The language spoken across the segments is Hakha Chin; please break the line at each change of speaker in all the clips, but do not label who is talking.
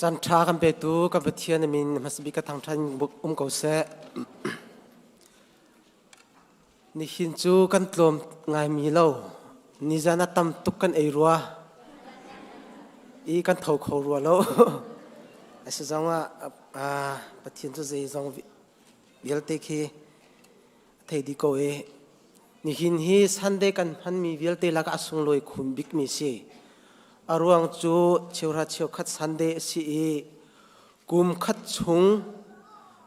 Caan ṭha kan petu kan Pathian a min hmasa bik ka thangṭhat um ko seh. Nihin cu kan tlawm ngaimi lo. Nizan ah tam tuk kan ei rua. I kan tho kho rua lo. A si zong ah Pathian cu zeizong vialte khi a thei dih ko i Nihin hi Sunday kan hmanmi vialte lakah a sunglawi khun bikmi si. A ruang cu cheuhra cheukhat Sunday a si i kum khat chung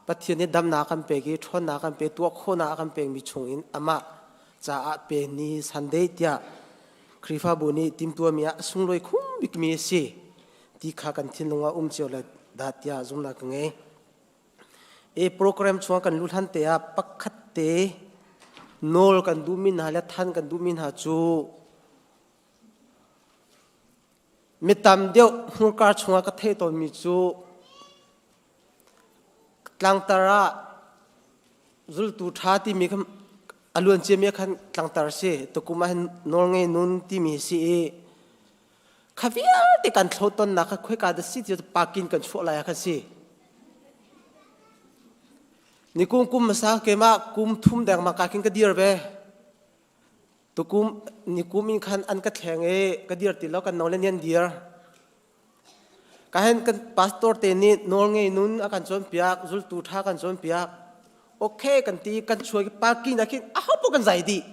Pathian nih damnak kan pek i ṭhawnnak kan pe tuah khawhnak a kan pekmi chungin amah caah pe ni Sunday tiah Khrihfabu nih timtuahmi ah a sunglawi khun bikmi a si ti kha kan thinlung ah um cio le dah tiah zumhnak ka ngei. I program chung kan luh hlan te ah pakhat te nawl kan duhmi hna le than kan duhmi hna cu mi tam deuh hmurka chungah ka theih tawnmi cu tlangtar ah zultu ṭha timi kha a luan ciami khan tlangtar si tukum ah hin nawl ngei nun timi si i Kha vialte kan thlo tonnak kha khoika dah si ti parking kan chuah lai ah khan si. Nikum kum hmasa keimah kum thum deng ma ka kin ka dir ve. Tukum nikum in khan an ka thleng i ka dir ti lo kan no le nian dir. Ka hen kan pastor te nih nawl ngei nun a kan cawn piak zultu tha kan cawn piak. Okay kan ti kan chuai parking ah khin aho po kan zai dih.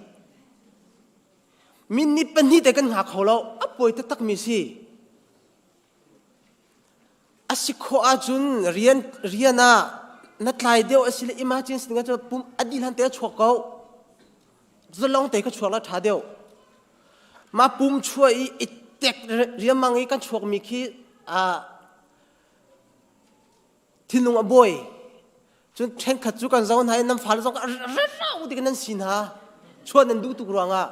Minute pahnih te kan hngak kho lo. A pawi taktakmi si. A si khawh ahcun rian rian ah na tlai deuh a si le emergency ning ahcun pum a dih hlan te a chuak ko. Zalong te ka chuak la ṭha deuh. Mah pum chuah i i tek riamang i kan chuakmi khi a thinlung a buai cun ṭhenkhat cu kan zo hna i nan fale zong rau ti nan si hna chuah nan duh tuk ruangah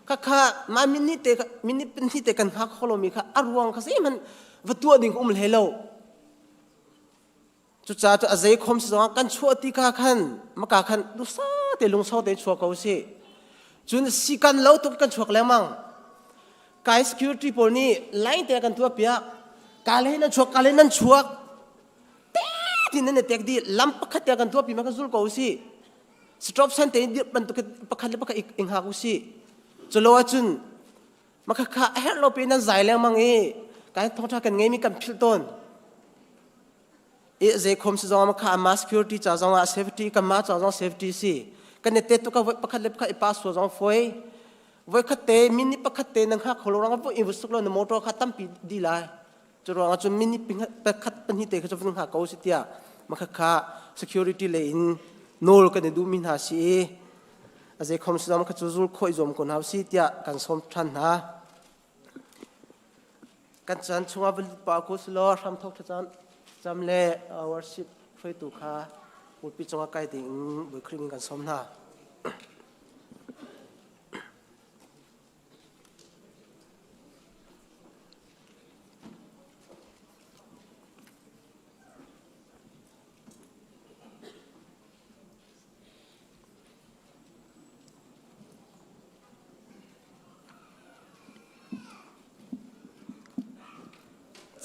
khakha mah minute te minute pahnih te kan hngak kho lomi kha a ruang kha zeihmanh va tuah ding um hlei lo cucaah cu a zei khom si zongah kan chuah ti kha khan maka khan dusa te lungsau te chuak ko si cun si kan lo tuk kan chuak lengmang kai security pawl nih line te kan tuah piak ka le nan chuak ka le nan chuak te tin nan tek di lam pakhat te kan tuah pi ma kan zul ko si stop sign te dir bantuk pakhat le pakhat i hngak u si chulo ahcun makha kha a herh lo pe nan zai lengmang i kai thongtha kan ngei mi kan philh tawn i zei khom si zong kha ama security ca zong ah safety kan ma ca zong safety si kan ne te tu ka pakhat le pakhat i pass zong foi voi khat te minute pakhat te nang hak kholo rang voi in suk lo na motor kha tampi di lai cu ruangah cun minute pakhat pahnih te kha cu vun hngak ko si tiah makha kha security le in nawl kan i duhmi hna si i a zei khom si zong kha cu zul khawh i zuam ko hna si tiah kan sawm than hna kan chan chungah van pa ko silo hram thok thlacam cam le worship hruaitu kha pulpi cungah kai ding in Bawi Khrih in kan sawm hna.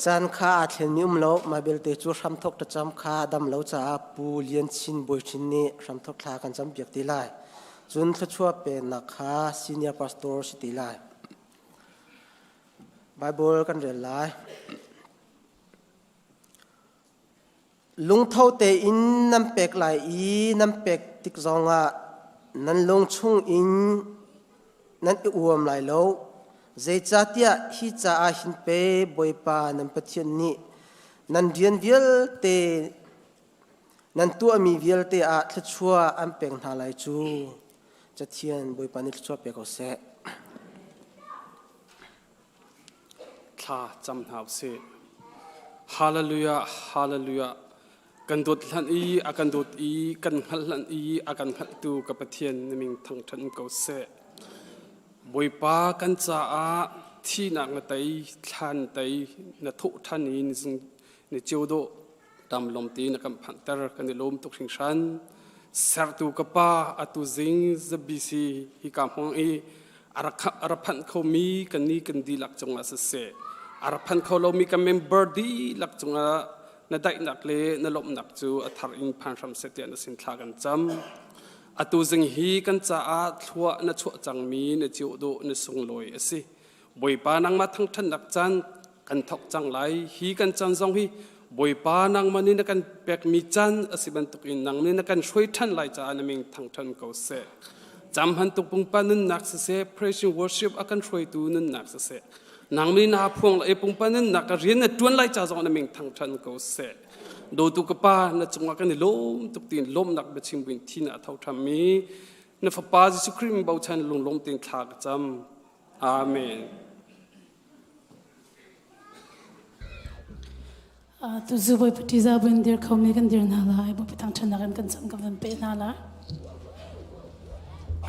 Caan kha aa thlenmi um lo. Mah belte cu hramthawk thlacam kha a dam lo caah Pu Lian Chin Bawi Hrin nih hramthawk thla kan campiak ti lai. Cun thluachuah pennak kha senior pastor si ti lai. Bible kan rel lai. Lungtho tein nan pek lai i nan pek tik zongah nan lung chungin nan i uam lai lo. Zeicahtiah hi caah hin pei Bawipa nan Pathian nih nan rian vialte nan tuahmi vialte ah thluachuah an pek hna lai cu. Cathian Bawipa nih thluachuah pe ko seh.
Thla cam hna usih. Hallelujah, hallelujah. Kan dawt hlan i a kan dawt i kan hngalh hlan i a kan hngalhtu ka Pathian na min thangṭhat ko seh. Bawipa kan caah thihnak na tei, thlan tei, na thawh ṭhan i ni cio dawh tam lom ti na kan phanhter kan i lawm tuk hringhran. Sertu ka pa atu zing ZBC hi ka hmang i a rak phanh khomi kan ni kan dihlak cungah siseh. A rak phan kho lomi kan member dihlak cungah na daihnak le na lawmhnak cu a thar in phan hram seh tiah na sin thla kan cam. Atu zing hi kan caah thlua na chuah cangmi na cio dawh na sunglawi a si. Bawipa nangmah thangṭhatnak caan kan thawk cang lai. Hi kan caan zong hi Bawipa nangmah nih na kan pekmi caan a si bantukin nang nih na kan hruai ṭhan lai caah na min thangṭhan ko seh. Cam han tuk pungpa nunnak siseh, praise and worship a kan hruaitu nunnak siseh, nang nih na phuang lai pungpa nunnak ka rian na ṭuan lai ca zong na min thangṭhan ko seh. Dawtu ka pa na cungah kan i lawm tuk tiin lawmnak biachim buin thi na tho ṭhammi na fapa Jesuh Khrih bochan lunglawm tein thla ka cam. Amen.
Tuzu Bawipa ṭihzah buin dir khomi kan dir hna lai. Bawipa thangṭhatnak in kan chan kan van peh hna lai.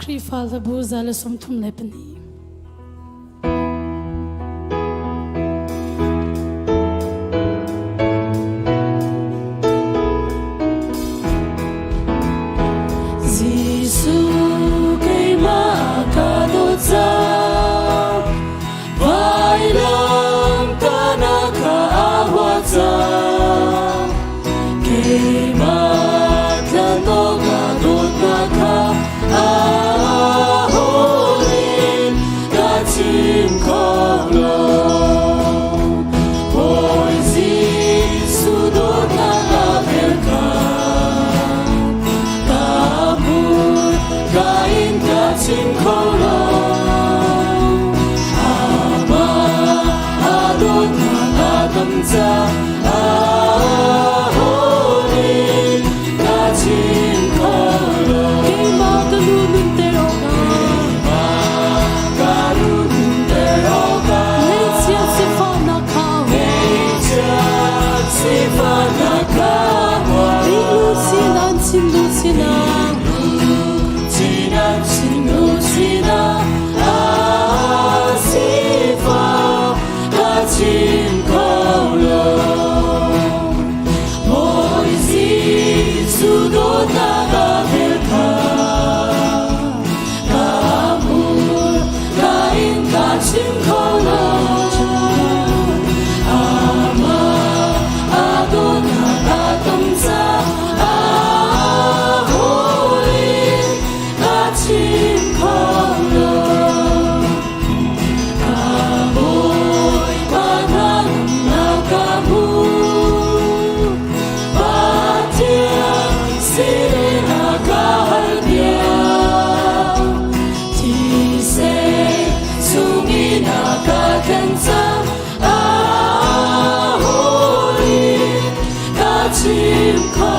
Khrihfa zabu 132. Jesuh keimah ka dawt cang Vailam kana kha a hua cang keimah tlanawk a dawtnak kha a hawlin ka chim kho lo Bawi Jesuh dawtnak a vel kha ka hmu ka in ka chim kho lo Amah a dawtnak a tam ca a hawlin ka chim kho lo Keimah ka lu nunter awkah Keimah ka lu nunter awkah Ngeihchiat sifahnak kha Ngeihchiat sifahnak kha Ringlu sinan chinlu sinan Sinan chinlu sinan a sifah ka chim kho lo Bawi Jesuh dawtnak a vel kha ka hmur ka in ka chim kho lo Amah a dawtnak a tam caah hawi ka chim kho lo Ka Bawipa na ka hmu Pathian sinin a ka hal piak Thisen chungin a ka thlen cang a hawi ka chim kho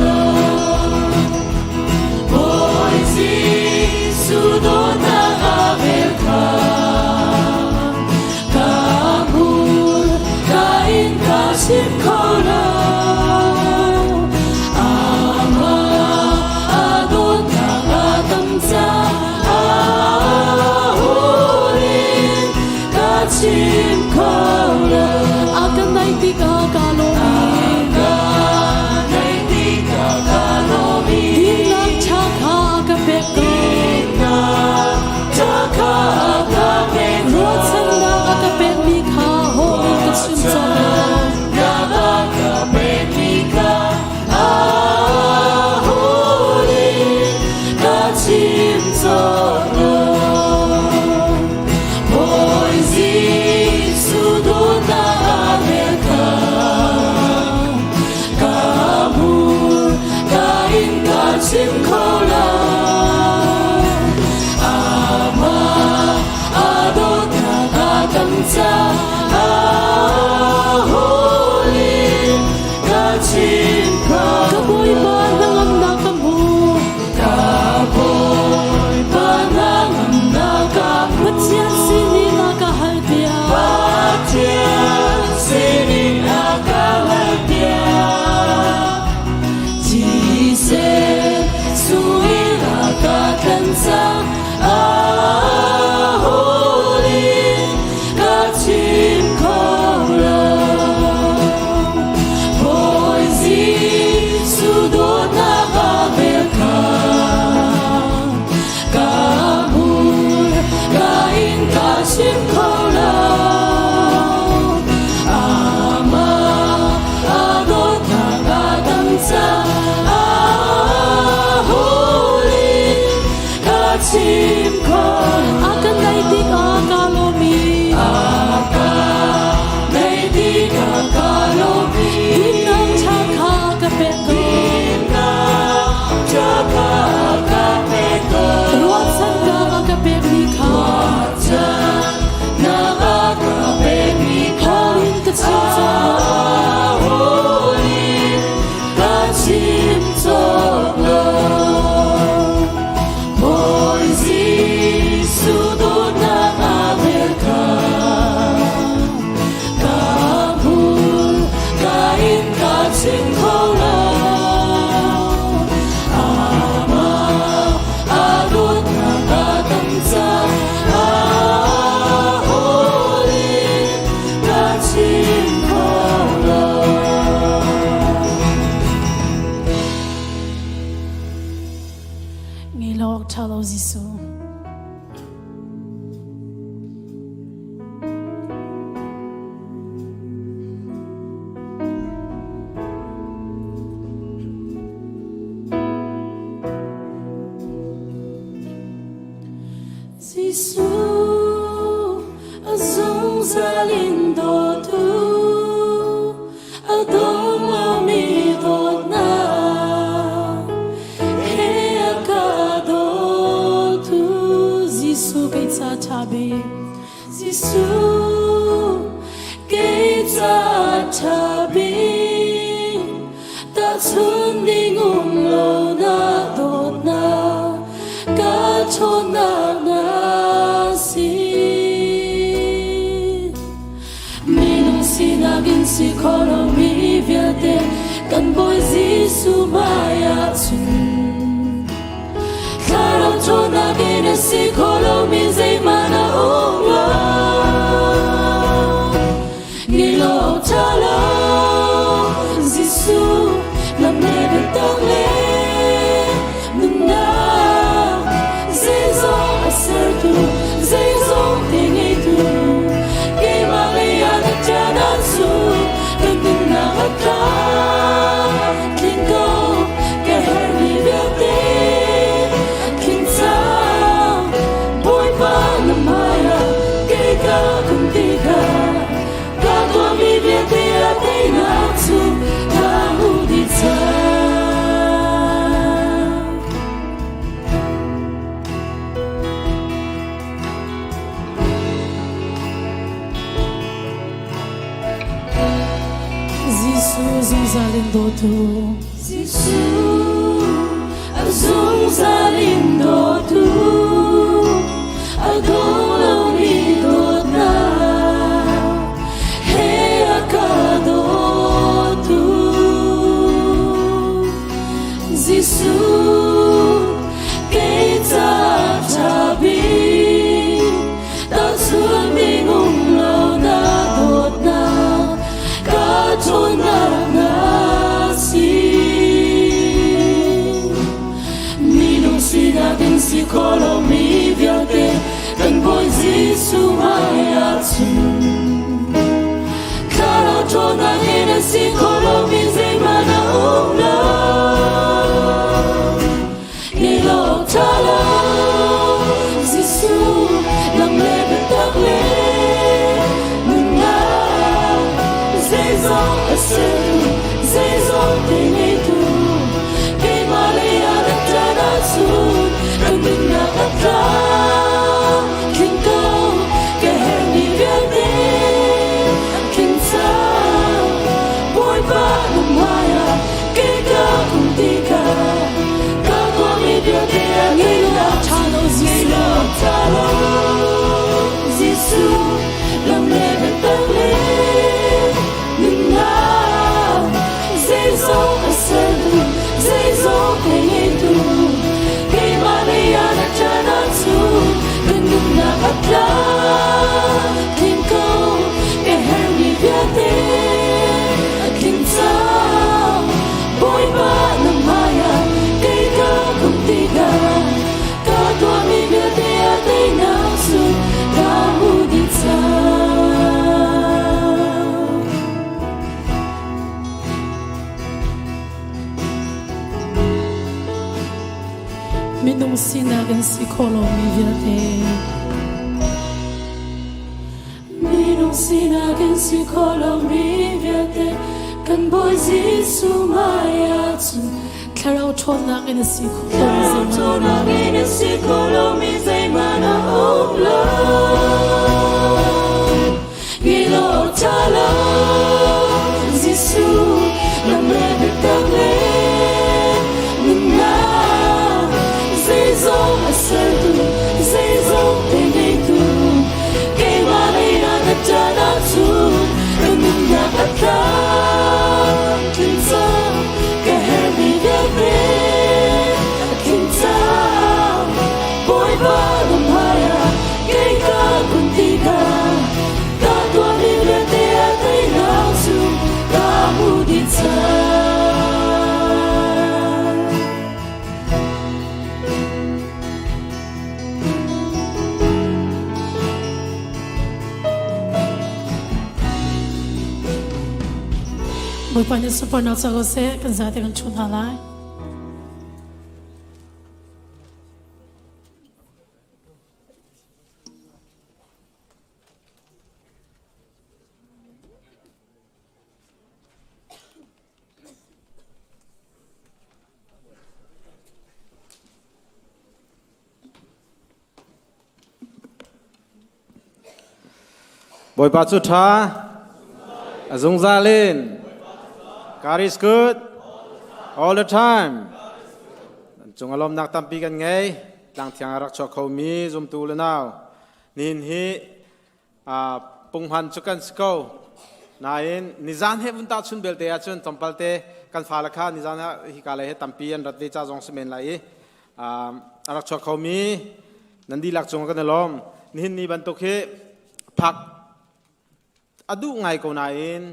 lo Bawi Jesuh dawtnak a vel kha ka hmur ka in ka chim kho lo Amah a dawtnak a tam caah hul in ka chim kho lo A ka naih tikah ka lawm i A ka naih tikah ka lawm i Dinnak ṭha kha a ka pek ko Dinnak ṭha kha a ka pek ko Ruahchannak a ka pekmi kha haw in ka chim cang Ruahchannak a ka pekmi kha a haw in ka chim cawk lo Bawi Jesuh dawtnak a vel kha ka hmur ka in ka chim kho lo Amah a dawtnak a tam caah hawl in ka chim kho Ka Bawipa hnangamnak ka hmu Ka Bawipa hnangamnak ka hmu Pathian sinin a ka hal piak Pathian sinin a ka hal piak Thisen chim kho. A kan daih tikah ka lawm i. A ka daih tikah ka lawm i. Dinnak ṭha kha ka pek ko. Dinnak ṭha kha ka pek ko. Ruahchannak a ka pekmi kha. Ruahchannak a ka pekmi kha. Hawl in ka chim cawk. Hawl in ka chim cawk lo. Bawi Jesuh dawtnak a vel kha ka hmur ka in ka chim kho lo. Amah a dawtnak a tam cang, a hawl in ka chim kho lo. Ngei lo awk ṭha lo Jesuh. Jesuh a zungzal in dawtu, a dong lomi dawtnak he a ka dawtu. Jesuh kei ca ṭha bik, Jesuh kei ca ṭha bik, tahchun ding um lo na dawtnak, ka ṭhawnnak na si. Minung sinak in si kho lomi vialte kan Bawi Jesuh hmai ah cun thlarau ṭhawnnak in a si kho lomi zeihmanh a um lo. Ngei lo ṭha lo Jesuh lam le biatak le nunnak zeizong a sertu zeizong te ngeitu keimah lei ah na ṭan ahcun kan nunnak a tlam tling ko ka herhmi vialte tling cang Bawipa na hmaiah kei ka kum ti kha ka tuahmi vialte a teinak cu ka hmuh dih cang. Jesuh zungzal in dawtu Jesuh zungzal in dawtu a dong lomi dawtnak he a ka dawtu Jesuh kei ca ṭha bik tahchun ding um lo na dawtnak ka ṭhawnnak na si. Minung sinak in si kho lomi vialte kan Bawi Jesuh hmai ah cun thlarau ṭhawnnak in a si kho lomi zeihmanh a um lo. Ngei lo ṭha lo Jesuh lam le biatak le nunnak zeizong a sertu zeizong te ngeitu keimah lei ah na ṭan ahcun kan nunnak a tlam tling ko ka herhmi vialte tling cang Bawipa na hmai ah kei ka Minung sinak in si kho lomi vialte. Minung sinak in si kho lomi vialte kan Bawi Jesuh hmai ahcun thlarau ṭhawnnak in a si kho lomi zeihmanh in a si kho lomi zeihmanh a um lo. Ngilo ṭha lo Jesuh lam le biatak le nunnak zeizong a sertu zeizong te ngeitu keimah lei ah ka ṭan ahcun ka nunnak a tlamtling cang ka herhmi vialte a tling cang Bawipa na hmaiah kei ka kun tikah ka tuahmi vialte a teinak cu ka hmuh dih cang. Bawipa nih sunparnak ca ko seh, kan zate kan ṭhu hna lai.
Bawipa cu ṭha, a zungzal in. God is good all the time. Cung a lawmnak tampi kan ngei. Tlangthiang a rak chuak khomi zumtu le nau. Nihin hi punghman cu kan si ko. Nain nizan he vun tahchun belte ahcun tlawmpal te kan fale kha nizan ah hika lei he tampi an rat ve ca zong si men lai i a rak chuak khomi nan dihlak cung kan i lawm. Nihin ni bantuk hi phak a duh ngai ko nain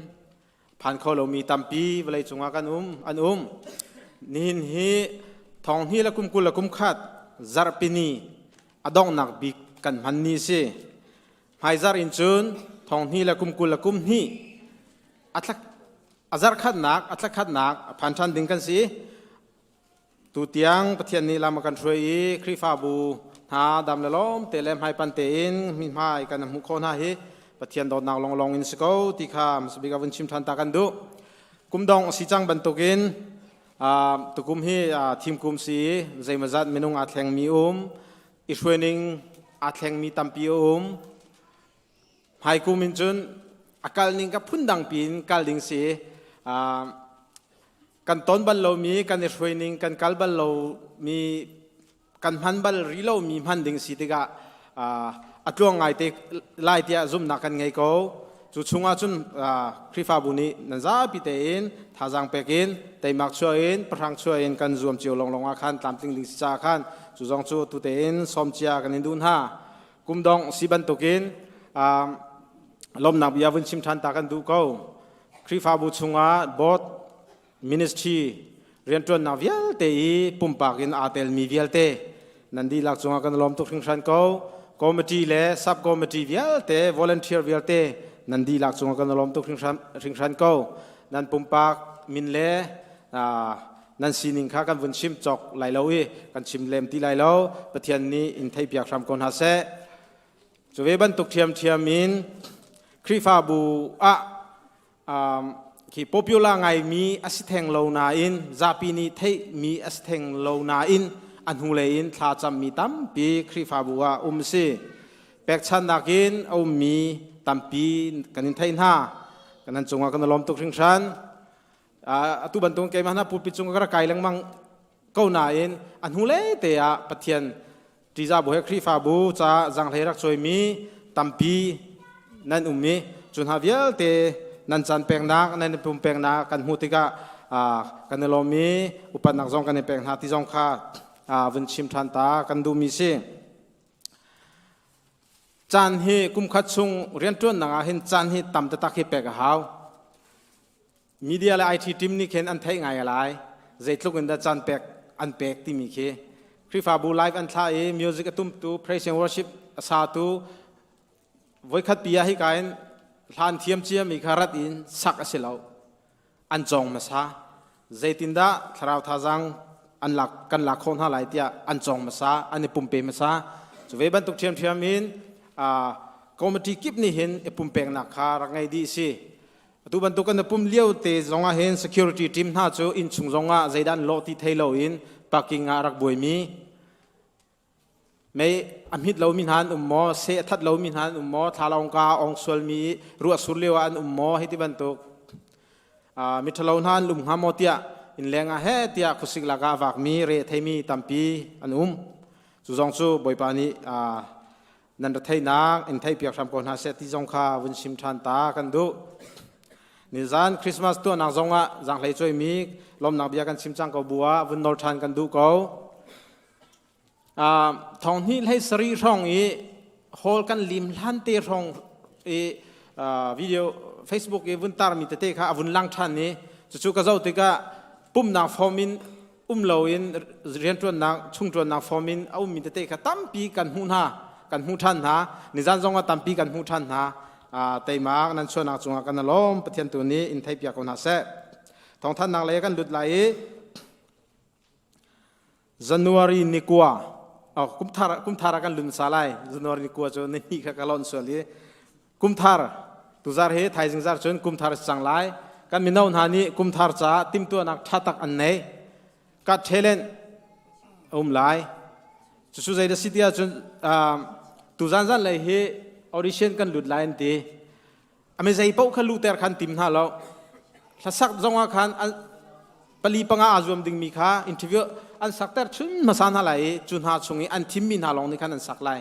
phan kho lomi tampi vawlei cungah kan um an um. Nihin hi thong hnih le kum 20 le kum khat zarhpini a donghnak bik kan hman ni si. Hmaizarh in cun thong hnih le kum 20 le kum hnih a zarh khatnak a thla khatnak a phan ṭhan ding kan si. Tutiang Pathian nih lam a kan hruai i Khrihfabu hna dam le lawm te le hmaipan tein mi hmai kan hmuh khawh hna hi Pathian dawtnak lawnglawng in si ko ti kha hmasabik ah vun chim ṭhan ta kan duh. Kum dong a si cang bantukin tukum hi thim kum si i zeimawzat minung aa thlengmi um, i hruaining aa thlengmi tampi a um. Hmaikum in cun a kal ning ka phundang piin kal ding si. Kan ton bal lomi kan i hruaining kan kal bal lomi kan hman bal rih lomi hman ding si tikah a tluang ngai te lai tiah zumhnak kan ngei ko. Cu chungah cun Khrihfabu nih nan zapi tein thazaang pek in teimak chuah in pahrang chuah in kan zuam cio lawnglawng ah khan tlamtling ding si caah khan cu zong cu tu tein sawm cia kan in duh hna. Kum dong si bantukin lawmnak bia vun chim ṭhan ta kan duh ko. Khrihfabu chungah board ministry rianṭuannak vialte i pumpak in aa telmi vialte nan dihlak cungah kan lawm tuk hringhran ko. Committee le sub committee vialte, volunteer vialte nan dihlak cungah kan lawm tuk hringhran ko. Nan pumpak min le nan sining kha kan vun chim cawk lai lo i kan chim lem ti lai lo. Pathian nih in theihpiak hram ko hna seh. Cu ve bantuk ṭhiamṭhiam in Khrihfabu ah khi popular ngaimi a si theng lo nain zapi nih theihmi a si theng lo nain a hnulei in thla cammi tampi Khrihfabu ah um a si. Pekchannak in a ummi tampi kan in theih hna. Kan nan cungah kan i lawm tuk hringhran. Atu bantuk keimah hna pulpit cung ka rak kai lengmang ko nain a hnulei te ah Pathian ṭihzah bu he Khrihfabu ca zaanghlei rak cawimi tampi nan um i cu hna vialte nan caan peknak nan i pumpeknak kan hmuh tikah kan i lawm i upatnak zong kan i pek hna ti zong kha vun chim ṭhan ta kan duhmi si. Caan hi kumkhat chung rianṭuannak ah hin caan hi tam taktak hi pek a hau. Media le IT team nih khin an theih ngai lai zeitluk in dah caan pek an pek timi khi. Khrihfabu live an thlah i music a tumtu, praise and worship a satu voikhat pi ah hika in hlan thiam ciami kha rat in sak a si lo. An cawng hmasa. Zeitindah thlarau thazaang An lak kan lak khawh hna lai tiah an cawng hmasa, an i pumpe hmasa. Cu ve bantuk ṭhiamṭhiam in committee kip nih hin i pumpeknak kha rak ngei dih si. Atu bantuk kan i pum lio te zong ah hin security team hna cu inn chung zong ah zeidah an lawh ti thei loin parking ah rak buaimi mei a hmit lomi hna an um maw, seh a that lomi hna an um maw, thlalawngka a ong sualmi ruah sur lio ah an um maw, hei ti bantuk miṭhalo hna an lum hnga maw tiah innleng ah he tiah khuasik lakah a vakmi re a theimi tampi an um. Cu zong cu Bawipa nih nan ra theihnak in theihpiak hram ko hna seh ti zong kha vun chim ṭhan ta kan duh. Nizan Christmas tuahnak zong ah zaanghlei cuaimi lawmnak bia kan chim cang ko bu ah vun nawl ṭhan kan duh ko. Thong hnih hlei sarih hrawng i hall kan lim hlan te hrawng i video Facebook i vun tarmi tete kha a vun lang ṭhan i cucu ka zoh tikah pumnak form in um loin rianṭuannak chungṭuannak form in a ummi tete kha tampi kan hmuh hna kan hmuh ṭhan hna. Nizan zong ah tampi kan hmuh ṭhan hna. Teimak nan chuahnak cungah kan alawm. Pathian tu nih in theihpiak ko hna seh. Thawngthannak lei kan lut lai i January ni kua oh, kumthar kumthar ah kan lun sa lai. January ni kua cu ni hnih kha ka lon sual i kumthar tuzar hi thaizing zar cun kumthar si cang lai. Kan mino hna nih kumthar caah timhtuahnak ṭha tak an nei. Kat talent a um lai. Cucu zei da si tiah cun tuzan zan lei hi audition kan lut lai an ti. Ame zei paoh kha luter khan tim hna lo. Hlasak zong ah khan pali panga aa zuam dingmi kha interview an sakter chun hmasa hna lai i cu hna chung i an thimmi hna lawng nih khan an sak lai.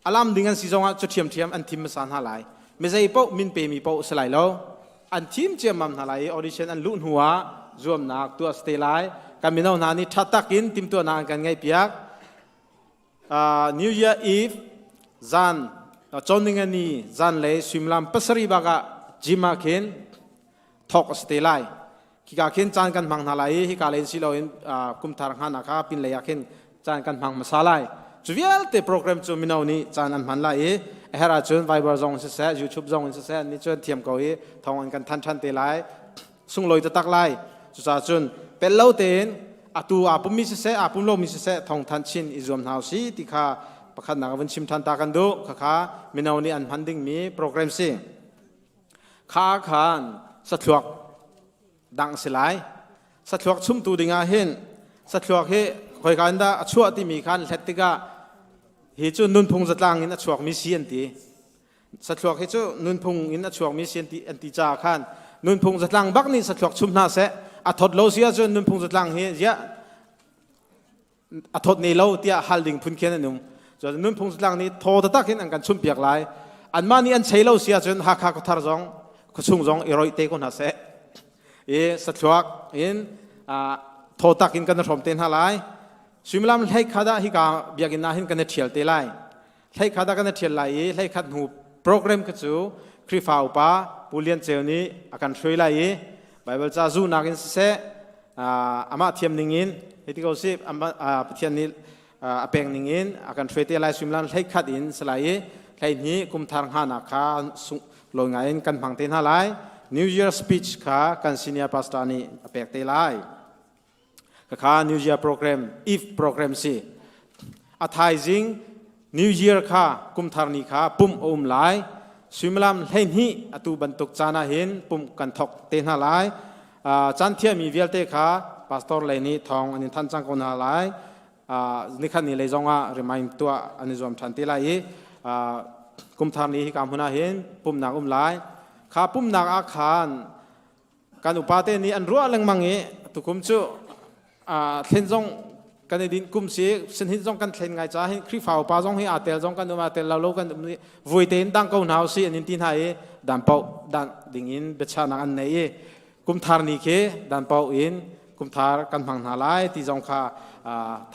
Alam ding an si zongah cu ṭhiamṭhiam an thim hmasa hna lai. Mizei paoh min pemi paoh si lai lo. An thim ciammam hna lai i audition an luh hnu ah zuamnak tuah si te lai. Kan mino hna nih ṭha takin timhtuahnak an kan ngeihpiak. New Year Eve zan Cawningani zanlei suimilam pasarih bak ah gym ah khin thawk a si te lai. Khika khin caan kan hmang hna lai i hika lei si loin kumthar hnganak kha pinlei ah khin caan kan hmang hmasa lai. Cu vialte program cu mino nih caan an hman lai i a herh ahcun Viber zong in siseh, YouTube zong in siseh nih cun thiam ko i thawng an kan than ṭhan te lai. Sunglawi taktak lai. Cucaah cun pel lo tein atu aa pummi siseh, aa pum lomi siseh thawng than chin i zuam hna usih ti kha pakhatnak vun chim ṭhan ta kan duh. Khakha mino nih an hman dingmi program si. Kha khan sathluak dang si lai. Sathluak chumtu dingah hin sathluak hi khoika in dah a chuah timi khan hlet tikah hi cu nunphung zatlang in a chuakmi si an ti. Sathluak hi cu nunphung in a chuakmi si an ti caah khan nunphung zatlang bak nih sathluak chum hna seh. A thawt lo si ahcun nunphung zatlang hi ziah a thawt ne lo tiah hal ding phun khin an um. Cun nunphung zatlang nih thaw taktak in an kan chumpiak lai. Anmah nih an chei lo si ahcun Hakha khuathar zong khuachung zong i roih te ko hna seh. I sathluak in thaw tak in kan hrawm te hna lai. Suimilam hlei khat ah hika biakinn ah hin kan i ṭhial te lai. Hlei khat ah kan i ṭhial lai i hlei khat hnu program kha cu Khrihfa upa Pu Lian Ceu nih a kan hruai lai i Baibal ca zuhnak in siseh amah thiam ning in hei ti ko sih Pathian nih a pek ning in a kan hruai te lai. Suimilam hlei khat in si lai i hlei hnih kumthar hnganak kha lawi ngai in kan hmang te hna lai. New Year speech kha kan senior pastor nih a pek te lai. Khakha New Year program, Eve program si. A thaizing New Year kha kumthar ni kha pumh a um lai. Suimilam 12 atu bantuk caan ah hin pumh kan thok te hna lai. Caan thiami vialte kha pastor lei nih thawng an in thanh cang ko hna lai. Nikhat ni lei zong ah remind tuah an i zuam ṭhan te lai i kumthar ni hika hmun ah hin pumhnak um lai. Kha pumhnak ah khan kan upate nih an ruah lengmang i tukum cu thlen zong kan i din kum si sinhin zong kan thlen ngai ca hin Khrihfa upa zong hi aa tel zong kan um aa tel lo lo kan um vui tein dang ko hna usih an in ti hna i dan paoh dan ding in biachahnak an nei i kumthar ni khi dan paoh in kumthar kan hmang hna lai ti zong kha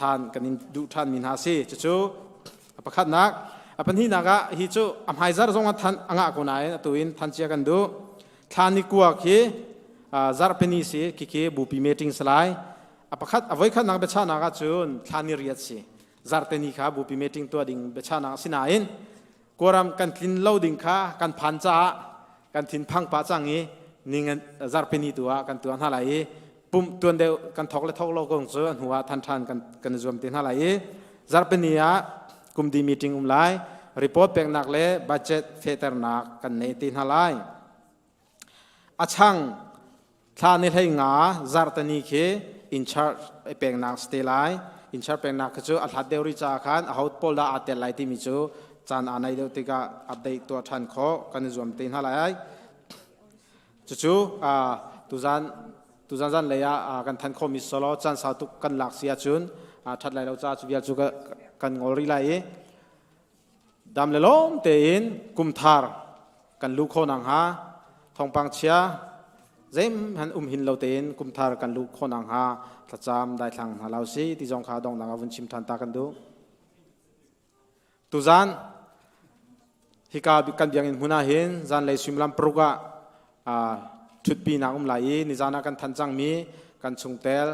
than kan in duh than mi hna si. Cucu a pakhatnak. A pahnihnak ah hi cu a hmaizar zong a than a ngah ko nain atu in than cia kan duh. Thla ni kua khi zarhpini si khikhi bupi meeting si lai. A pakhat a voikhatnak biachahnak ahcun thla ni riat si zarhteni kha bupi meeting tuah ding biachahnak si nain Kawlram kan tlin lo ding kha kan phan caah kan thinphang pah cang i ning zarhpini tu ah kan tuah hna lai i. Pumh tuan deuh kan thok le thok lo kong cu a hnu ah than than kan kan i zuam te hna lai i zarhpini ah kumdi meeting um lai. Report peknak le budget fehternak kan nei te hna lai. A chang thla ni hlei nga zarhtani khi in charge peknak si te lai. In charge peknak khi cu a hlat deuh rih caah khan aho pawl dah aa tel lai timi cu caan aa naih deuh tikah update tuah ṭhan khawh kan i zuam te hna lai. Cucu tuzan tuzan zan lei ah kan than khawhmi solo caan sau tuk kan lak si ahcun ṭhat lai lo caah cu vial cu kan ngol rih lai i dam le lawm tein kumthar kan luh khawh nakhnga thawngpang chia zeihmanh um hin lo tein kumthar kan luh khawh nakhnga thlacam daithlang hna lo si ti zong kha donghnak ah vun chim ṭhan ta kan duh. Tuzan hika kan biakinn hmun ah hin zanlei suimilam paruk ah ṭhutpinak um lai i nizan ah kan thanh cangmi kan chungtel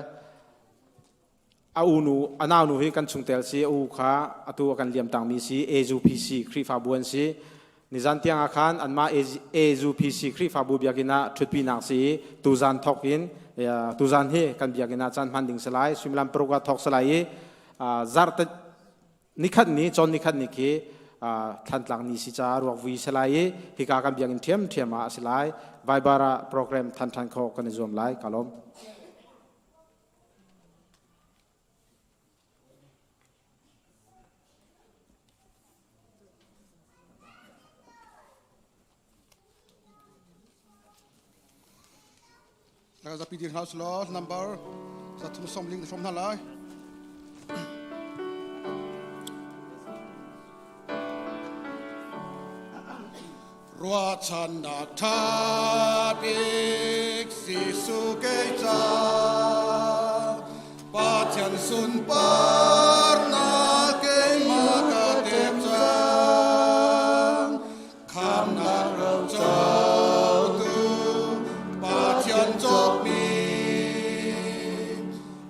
a unu a naunu hi kan chungtel si a u kha atu a kan liam tangmi si AZUPC Khrihfabu an si nizan tiang ah khan anmah AZUPC Khrihfabu biakinn ah ṭhutpinak si i tuzan thawk in tuzan hi kan biakinn ah caan hman ding si lai suimilam paruk ah thawk si lai i zarhte Nikhat ni cawn nikhat ni khi Thlantlang ni si caah ruak vui si lai i hika kan biakinn ṭhiamṭhiam ah a si lai. Viber ah program than ṭhan khawh kan i zuam lai. Ka lawm.
Zapi dir hna usulaw number 340 na hrawm hna lai. Ruahchannak ṭha bik Jesuh kei ca Pathian sunparnak keimah ka tep cang Khamnak rocotu Pathian cawkmi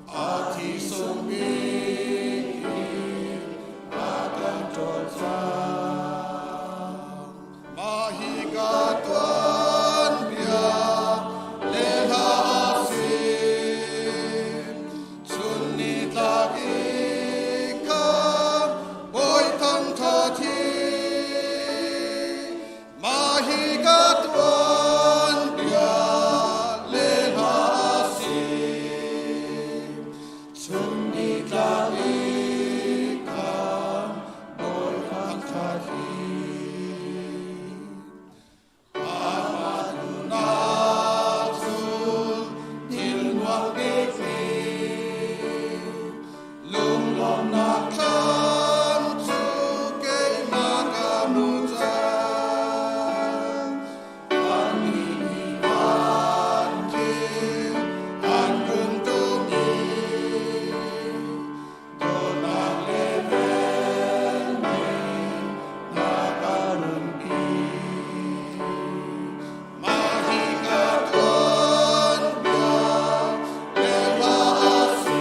a thi sung bik in a kan ṭawl cang. Mah hi ka tuanbia le hla a si. Chun ni tlak i kha bawi thangṭha thi. Mah hi ka tuanbia le hla a si. Chun ni tlak i kha bawi thangṭha thi. Lunglawmhnak thlam cu keimah ka hmu cang. Annih nih van thil an rung tum i dawtnak le velngeih na ka runpi. Mah hi ka tuanbia le hla a si.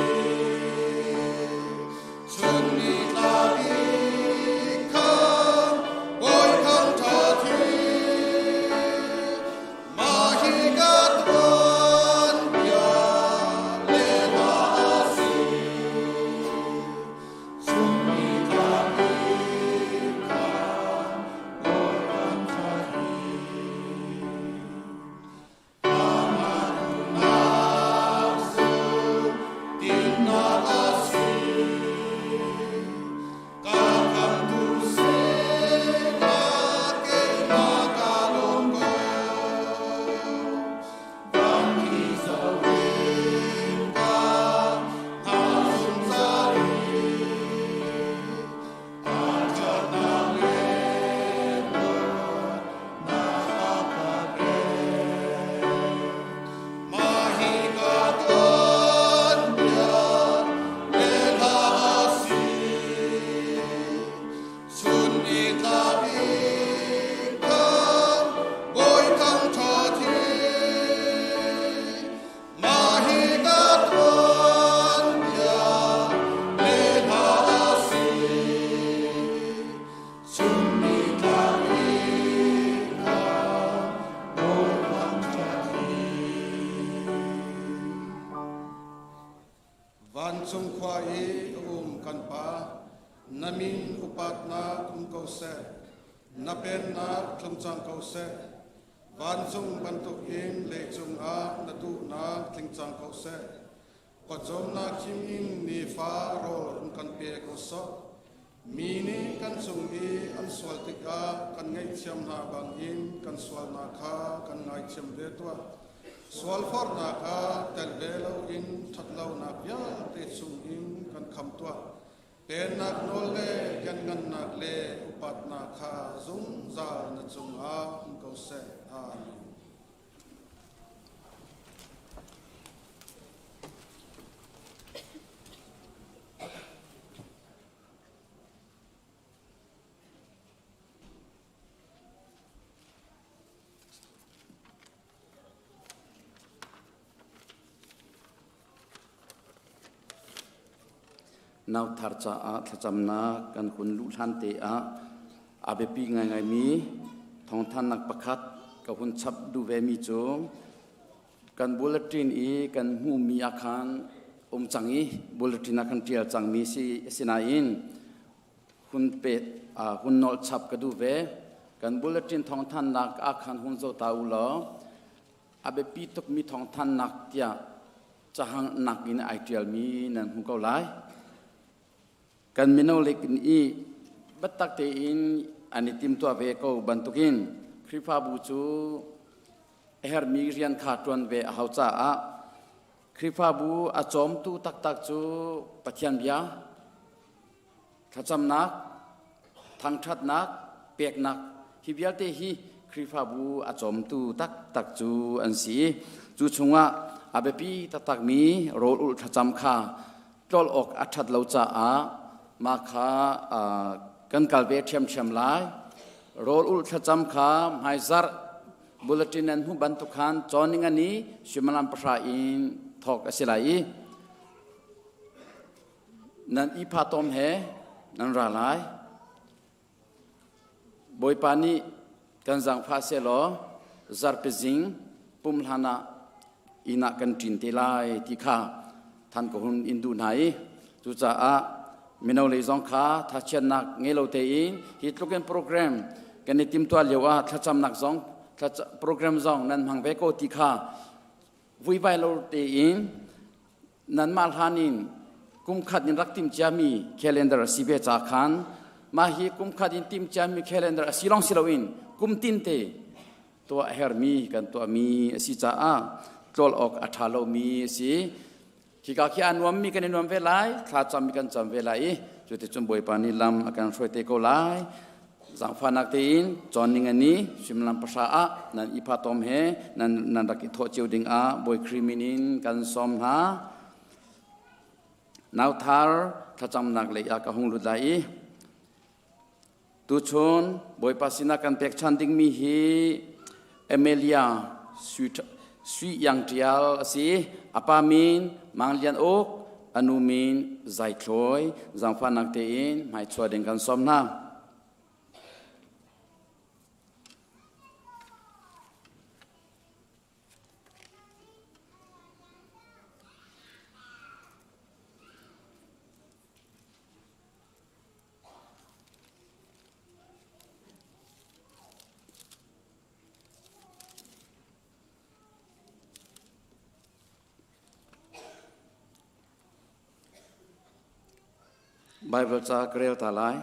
Vancung kan Pa, na min upatnak um ko seh, na pennak tlung cang ko seh, vancung bantukin leicung ah na duhnak tling cang ko seh. Pawcawmnak khim in nifa rawl run kan pe ko sawh. Mi nih kan cung i an sual tikah kan ngaihthiam hna bangin kan sualnak kha kan ngaithiam ve tuah. Sualforhnak ah tel ve loin ṭhatlonak vialte chungin kan kham tuah. Pennak nawl le lianngannak le upatnak kha zungzal na cungah um ko seh. Amen.
Nauthar caah thlacamnak kan hun luh hlan te ah a biapi ngaingaimi thawngthannak pakhat ka hun chap duh vemi cu kan bulletin i kan hmuhmi ah khan um cang i bulletin ah kan ṭial cangmi si sinain hun pet hun nolh chap ka duh ve. Kan bulletin thawngthannak ah khan hun zoh ta u law a biapi tukmi thawngthannak tiah cahang nak in ai ṭialmi nan hmu ko lai. Kan mino lek i biatak tein an i timtuah ve ko bantukin Khrihfabu cu a herhmi rian kha ṭuan ve a hau caah Khrihfabu a cawmtu taktak cu Pathian bia, thlacamnak, thangṭhatnak, peknak hi vialte hi Khrihfabu a cawmtu taktak cu an si. Cu chungah a biapi taktakmi rawl ulh thlacam kha tlol awk a ṭhat lo caah mah kha kan kal ve ṭhiamṭhiam lai. Rawl ulh thlacam kha hmaizarh bulletin nan hmuh bantuk khan cawn ani suimilam pahra in thawk a si lai i nan i phatom he nan ra lai. Bawipa nih kan zaangfah sehlaw zarhpi zing pum hlan ah inn ah kan ṭin te lai ti kha than ka hun in duh hna i cucaah mino lei zong kha thachiatnak ngei lo tein hi tluk in program kan i timtuah lio ah thlacamnak zong program zong nan hmang ve ko ti kha vuivai lo tein nanmah hlan in kumkhat in rak tim ciami calendar a si ve ca khan mah hi kumkhat in tim ciami calendar a si lawng si loin kum tin te tuah hermi kan tuahmi a si caah tlol awk a ṭha lomi a si. Khika khi a nuammi kan i nuam ve lai, thla cammi kan cam ve lai i cuticun Bawipa nih lam a kan hruai te ko lai. Zaangfahnak tein cawn ning ani suimilam pahra ah nan i phatom he nan nan rak i thawh cio ding ah Bawi Khrih min in kan sawm hna. Nauthar thlacamnak lei ah ka hung lut lai i Tuchun Bawipa sinah kan pekchan dingmi hi Amelia Sui Yang Ṭial a si. A pa min Mang Lian Uk, a nu min Zai Thlawi. Zaangfahnak tein hmaichuah ding kan sawm hna. Baibal ca ka rel ta lai.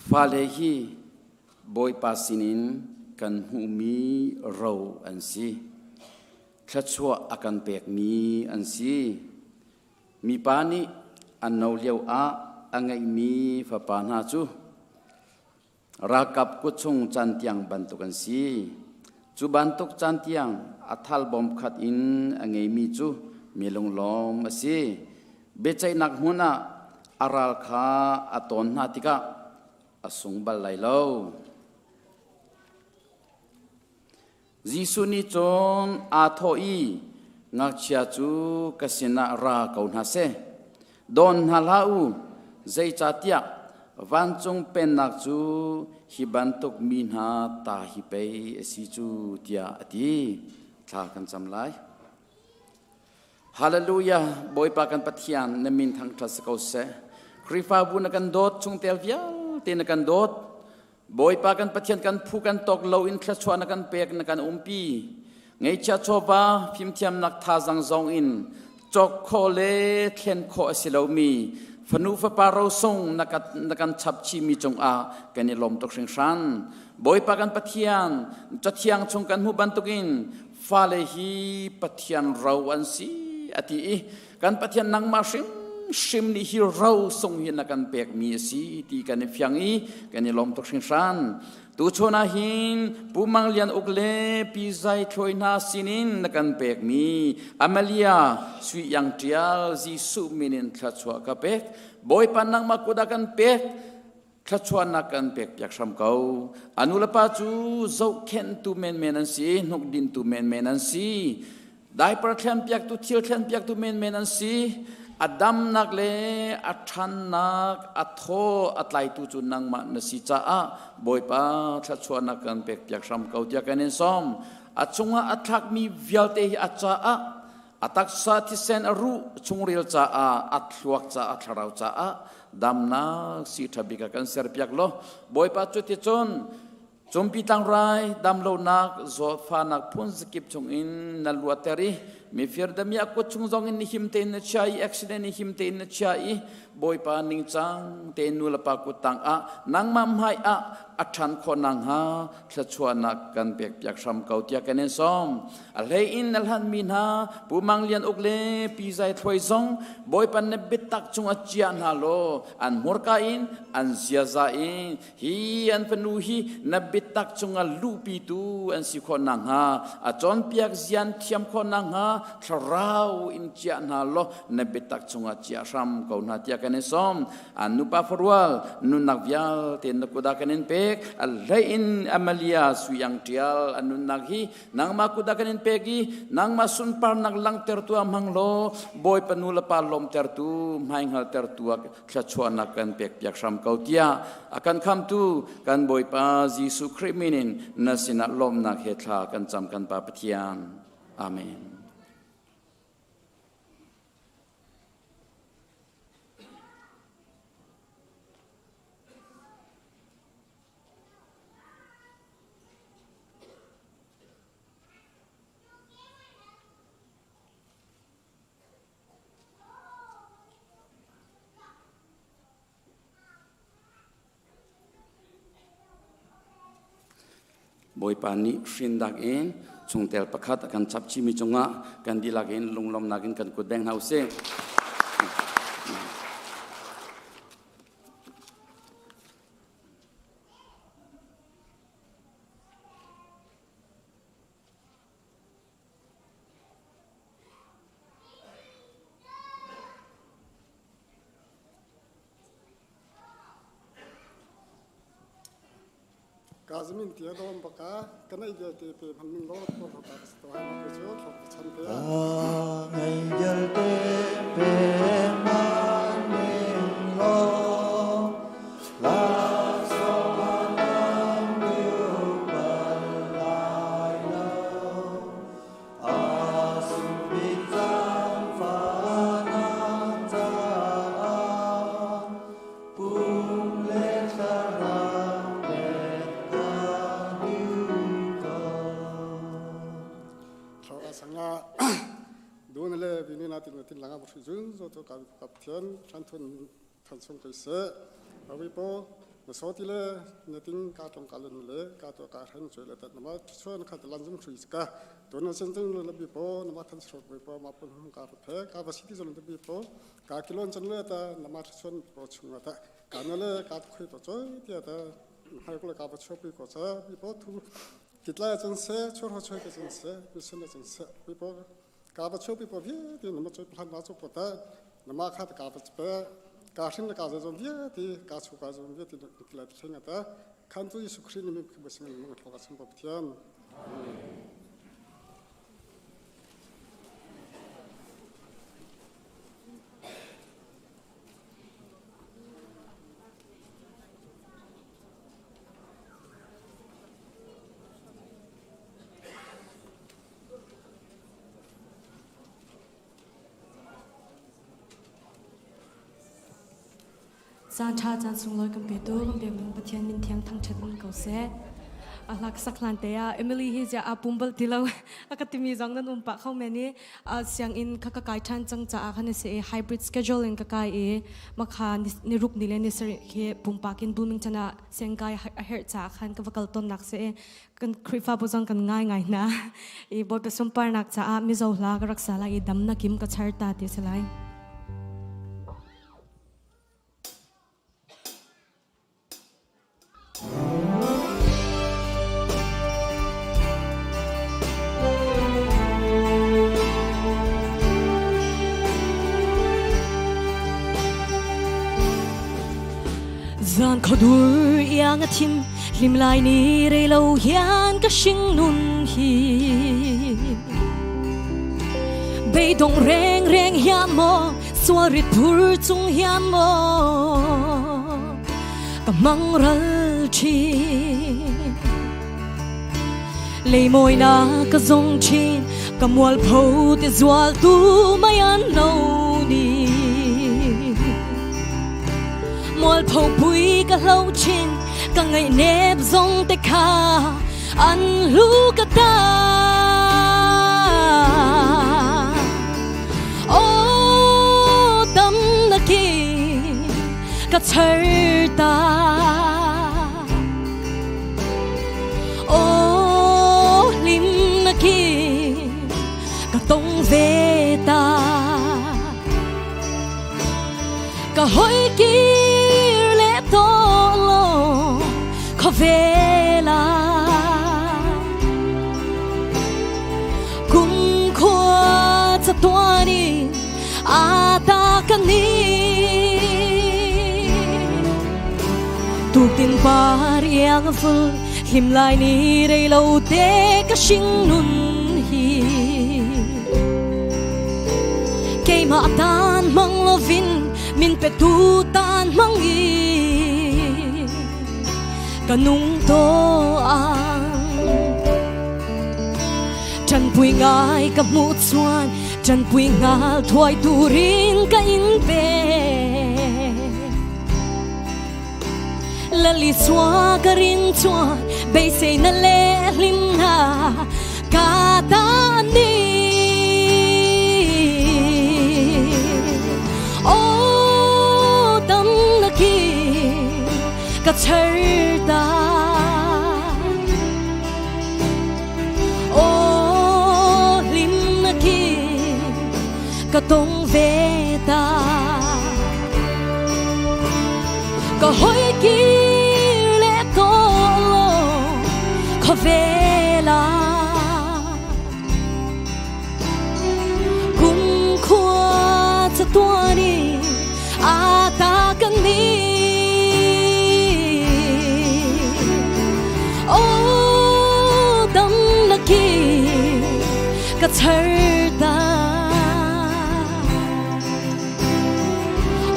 Fale hi Bawipa sinin kan hmuhmi ro an si. Thluachuah a kan pekmi an si. Mipa nih an no lio ah a ngeihmi fapa hna cu ralkap kut chung cantiang bantuk an si. Cu bantuk cantiang a thal bawm khat in a ngeimi cu mi lunglawm a si. Biaceihnak hmun ah a ral kha a tawn hna tikah a sung bal lai lo. Jesuh nih cun aa thawh i, Ngakchia cu ka sinah ra ko hna seh. Dawn hna hlah u, zeicahtiah vancung pennak cu hi bantuk mi hna ta hi pei a si cu, tiah a ti. Thla kan cam lai. Hallelujah Bawipa kan Pathian na min thangṭhat si ko seh. Khrihfabu na kan dawt chungtel vialte na kan dawt. Bawipa kan Pathian kan phu kan tawk lo in thluachuah na kan pek na kan umpi. Ngeihchia chawva fimthiamnak thazang zong in cawk khawh le thlen khawh a si lomi fanu fapa rosung na kan chap chihmi cungah kan i lawm tuk hringhran. Bawipa kan Pathian cathiang chung kan hmuh bantukin fale hi Pathian ro an si a ti i kan Pathian nangmah hrimhrim nih hi ro sung hi na kan pekmi a si ti kan i fiang i kan i lawm tuk hringhran. Tuchun ah hin Pu Mang Lian Uk le Pi Zai Thluai hna sinin na kan pekmi Amalia Sui Iang Ṭial Jesuh min in thluachuah ka pek. Bawipa nangmah kut ah kan pek. Thluachuahnak kan pek piak hram ko. A nu le pa cu zohkhenhtu menmen an si, hnukdintu menmen an si. Diaper thlen piaktu, thil thlen piaktu menmen an si. A damnak le a ṭhannak, a thaw a tlaitu cu nangmah na si caah Bawipa thluachuahnak kan pek piak hram ko tiah kan in sawm. A cungah a thlakmi vialte hi a caah a taksa thisen a ruh chungril caah a thluak caah thlarau caah damnak si ṭha bik a kan serpiak law Bawipa cu ti cun cumpi tlangrai damlonak zawtfahnak phun zakip chungin na luatter i mifir damiah kut chung zong in him tein na chia i accident i him tein na chia i Bawipa ningcang tein nu le pa kut tang ah nangmah hmai ah a ṭhan khawh nakhnga thluachuahnak kan pekpiak hram ko tiah kan in sawm. A hlei in na hlanmi hna Pu Mang Lian Uk le Pi Zai Thluai zong Bawipa na biatak cung ah chia hna law an hmurka in an ziaza in hi an fanu hi na biatak cungah luhpitu an si khawh nakhnga a cawnpiak zian thiam khawh nakhnga thlarau in chiah hna law na biatak cungah chia hram ko hna tiah kan in sawm. An nupa farual nunnak vialte na kut ah kan in pek. A hlei in Amalia Sui Iang Ṭial an nunnak hi nangmah kut ah kan in pek i nangmah sunparnak langhtertu ah hmang law Bawipa nu le pa lawmtertu hmaihngaltertu ah thluachuahnak kan pekpiak hram ko tiah a kan khamtu kan Bawipa Jesuh Khrih min in na sinah lawmnak he thla kan cam kan Pa Pathian. Amen. Bawipa nih hrindak in chungtel pakhat a kan chap chihmi cungah kan dihlak in lunglawmnak in kan kut beng hna usih.
Kazamin tia dom baka kanai vialte pe man ning lo ko lo ka to hai ma pe chu thok chan te
ngai vialte pe man ning lo la so nam du bal lai lo a sung bik cang fa nak caah pum le thlarau pek ka duh ko.
Thlarau sanga dun le vini na tin tin langa bu jun zo to ka kap thian than thun than sung kai se awi po na so ti le na ting ka tong ka len le ka to ka hren choi le tat na ma chuan kha lan zum thui ka to na chen chen le bi po na ma than srok bi po ma pun hum ka phe ka ba si ti zon bi po ka kilon chen le ta na ma chuan po chung ta ka na le ka khoi to choi ti ta hai ko le ka ba chop bi ko cha bi po thu kitla chen se chor ho choi ke chen se bi sun chen se bi po ka ba chop bi po vi ti na ma choi plan na chop po ta na ma kha ka ba pe ka hrin le ka zo zon vi ti ka chu ka zon vi ti kitla theng ta khan tu Yesu Christ ni mi ba sing mo thlo ka chim po thiam
Caan ṭha caan sunglawi kan petu kan pek nung Pathian min thiang thangṭhat in ko seh. A hlak sak hlan te ah Emily hi ziah aa pum bal ti lo a ka timi zong nan um pah kho men i sianginn kha ka kai ṭhan cang caah khan a si i hybrid schedule in ka kai i makha ni ruk ni le ni sarih khi pumpak in Bloomington ah siangkai a herh caah khan ka va kal tawnnak si i kan Khrihfabu zong kan ngai ngai hna i Bawipa sunparnak caah Mizo hla ka rak sa lai i damnak kim ka char ta ti si lai. Zan khodur iang a thim hlim lai ni rei lo hian ka hring nun hi beidong reng reng hian maw sual rit phur chung hian maw ka mang ral thin lei mawi na ka zong thin ka mual pho te zual tu mai an lo ni mual pho pui ka hlo chin ka ngaih nep zong te kha an hlu ka ta Oh dam na ki ka char ta Oh lim na ki ka tong ve ta Ka hoi kir le to lo kho ve la Kum khua ca tuani a ta ka ni Tukin par iang ful hlim lai ni rei lo te ka hring nun hi Keimah tan mang lovin min pe tu tan mang i ka nung to ang Ṭanpui ngai ka hmuh chuan ṭanpui ngal thuai turin ka in pe. Lali chua ka rin chuan beisei na le hlim na ka ta ni. Oh dam na ki ka char ta. Aw hlim na ki ka tong ve ta ka hoi kir le to lo kho ve la kum khua ca tuani a ta kan ni Oh dam na ki ka char ta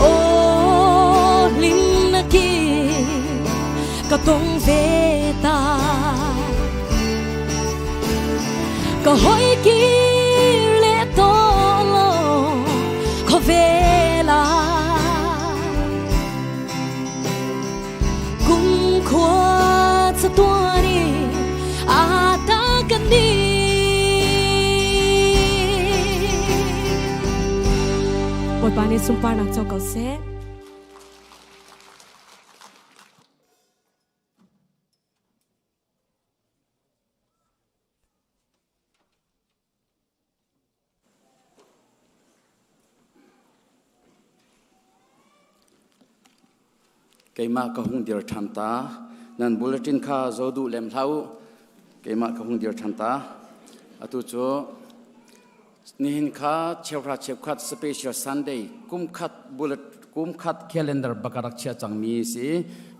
Oh lim na ki ka tong ve ta Ka hoi kir le to lo kho ve la Kum khua ca tuani a ta kan ni Bawipa nih sunparnak co ko seh.
Keimah ka hung dir ṭhan ta. Nan bulletin kha zo duh lem hlah u. Keimah ka hung dir ṭhan ta. Atu cu nihin kha cheuhra cheukhat special Sunday kumkhat bullet kumkhat calendar bakarak chia cangmi si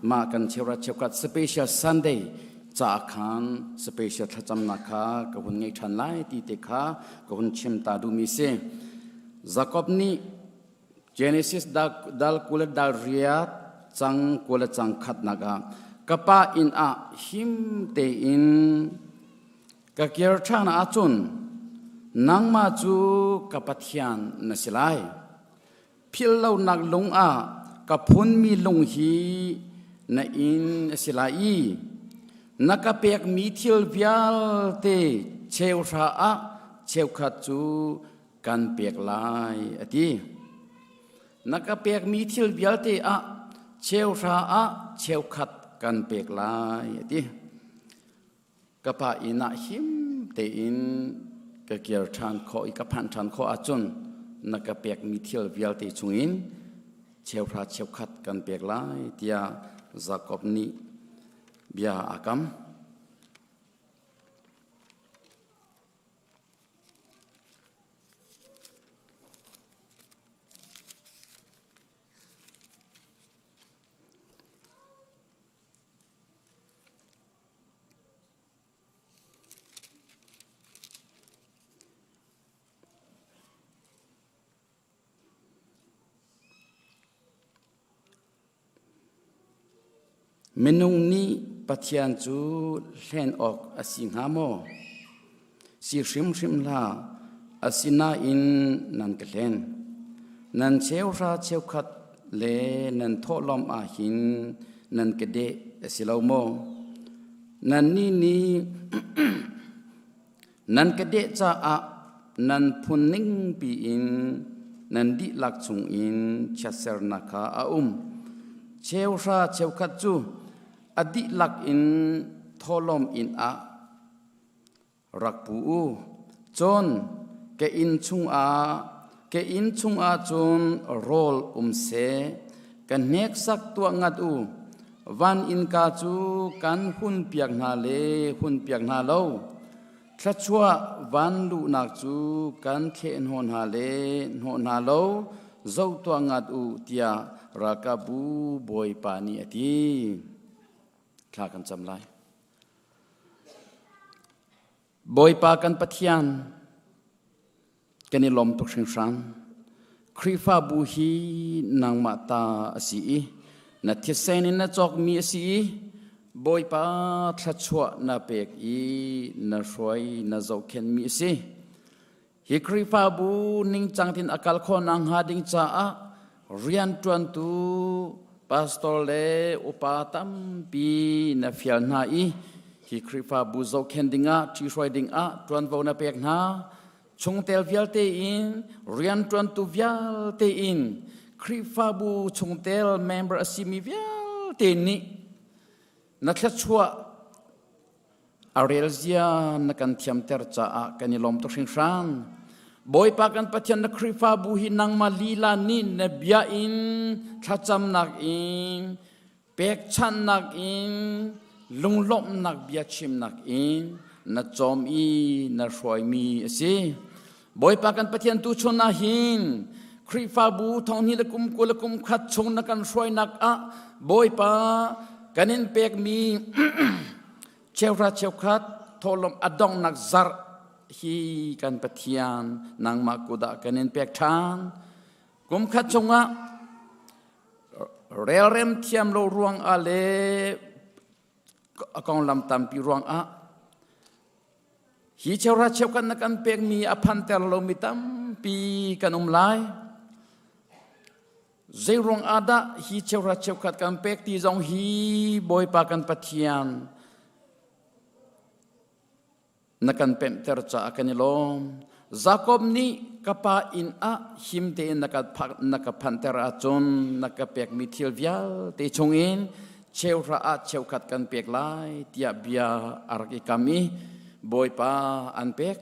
mah kan cheuhra cheukhat special Sunday ca khan special thlacamnak kha ka hun ngei ṭhan lai ti te kha ka hun chim ta duhmi si. Jakob nih Genesis dal 20 dal riat cang 20 cang khatnak ah ka pa inn ah him tein ka kir ṭhan ahcun nangmah cu ka Pathian na si lai. Philh lonak lung ah ka phunmi lung hi na inn a si lai i na ka pekmi thil vialte cheuhra ah cheukhat cu kan pek lai a ti. Na ka pekmi thil vialte ah cheuhra ah cheukhat kan pek lai a ti. Ka pa inn ah him tein ka kir ṭhan khawh i ka phanh ṭhan khawh ahcun na ka pekmi thil vialte chungin cheuhra cheukhat kan pek lai tiah Jakob nih bia aa kam. Minung nih Pathian cu hlen awk a si hnga maw? Si hrimhrim hlah, asinain nan ka hlen. Nan cheuhra cheukhat le nan thawhlawm ah hin nan ka deh a si lo maw? Nannih nih nan ka deh caah nan phun ning piin nan dihlak chungin chiatsernak kha a um. Cheuhra cheukhat cu a dihlak in thawhlawm inn ah rak pu u. Cun ka inn chungah ka inn chungah cun rawl um seh, ka hneksak tuah ngat u. Van innka cu kan hunpiak hna le hunpiak hna lo. Thluachuah van luhnak cu kan thleh hnawh hna le hnawh hna lo, zoh tuah ngat u, tiah ralkapbu Bawipa nih a ti. Thla kan cam lai. Bawipa kan Pathian, kan i lawm tuk hringhran. Khrihfabu hi nangmah ta a si i na thisen in na cawkmi a si i Bawipa thluachuah na pek i na hruai na zohkhenhmi a si. Hi Khrihfabu ningcang tin a kal khawh nakhnga ding caah rianṭuantu pastor le upa tampi na fial hna i hi Khrihfabu zohkhenh dingah ṭhihruai dingah ṭuanvo na pek hna. Chungtel vialte in rianṭuantu vialte in Khrihfabu chungtel member a simi vialte nih na thluachuah A rel zia na kan thiamter caah kan i lawm tuk hringhran. Bawipa kan Pathian na Khrihfabu hi nangmah lila nih na bia in thlacamnak in pekchanhnak in lunglawmhnak bia chimnak in na cawm i na hruaimi a si. Bawipa kan Pathian tu chun ah hin Khrihfabu thonghnih le kum 20 le kum khat chung na kan hruainak ah Bawipa kan in pekmi cheuhra cheukhat thawhlawm a donghnak zarh hi kan Pathian nangmah kudah kan in pek ṭhan. Kum khat chungah relrem thiam lo ruangah le a konglam tampi ruangah Hi cheuhra cheukhat na kan pekmi a phanter lomi tampi kan um lai. Zeiruang ah dah hi cheuhra cheukhat kan pek ti zong hi Bawipa kan Pathian na kan pemhter caah kan i lawm. Jakob nih ka pa inn ah him tein na ka na ka phanter ahcun na ka pekmi thil vialte chungin cheuhra ah cheukhat kan pek lai tiah bia a rak i kam i Bawipa an pek.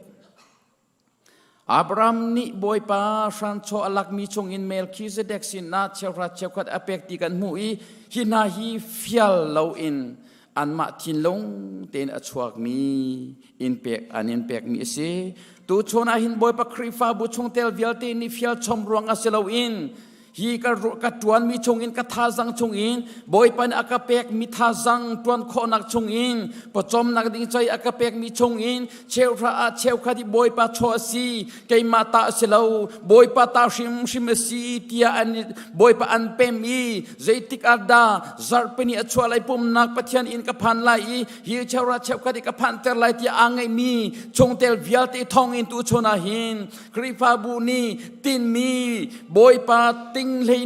Abraham nih Bawipa hranchaw a lakmi chungin Melchizedek sinah cheuhra cheukhat a pek ti kan hmuh i hi hna hi fial loin anmah thinlung tein a chuakmi in pek an in pekmi a si. Tuchun ah hin Bawipa Khrihfabu chungtel vialte nih fial chom ruang a si loin hi ka ka ṭuanmi chungin ka thazang chungin Bawipa nih a ka pekmi thazang ṭuan khawhnak chungin pawcawmnak ding cei a ka pekmi chungin cheuhra ah cheukhat i Bawipa chaw a si keimah ta a si lo Bawipa ta hrimhrim a si tiah an Bawipa an pem i zeitik ah dah zarhpini a chuah lai pumnak Pathian inn ka phan lai i hi cheuhra cheukhat i ka phanter lai tiah aa ngeihmi chungtel vialte thawngin tu chun ah hin Khrihfabu nih tinmi Bawipa ting hlei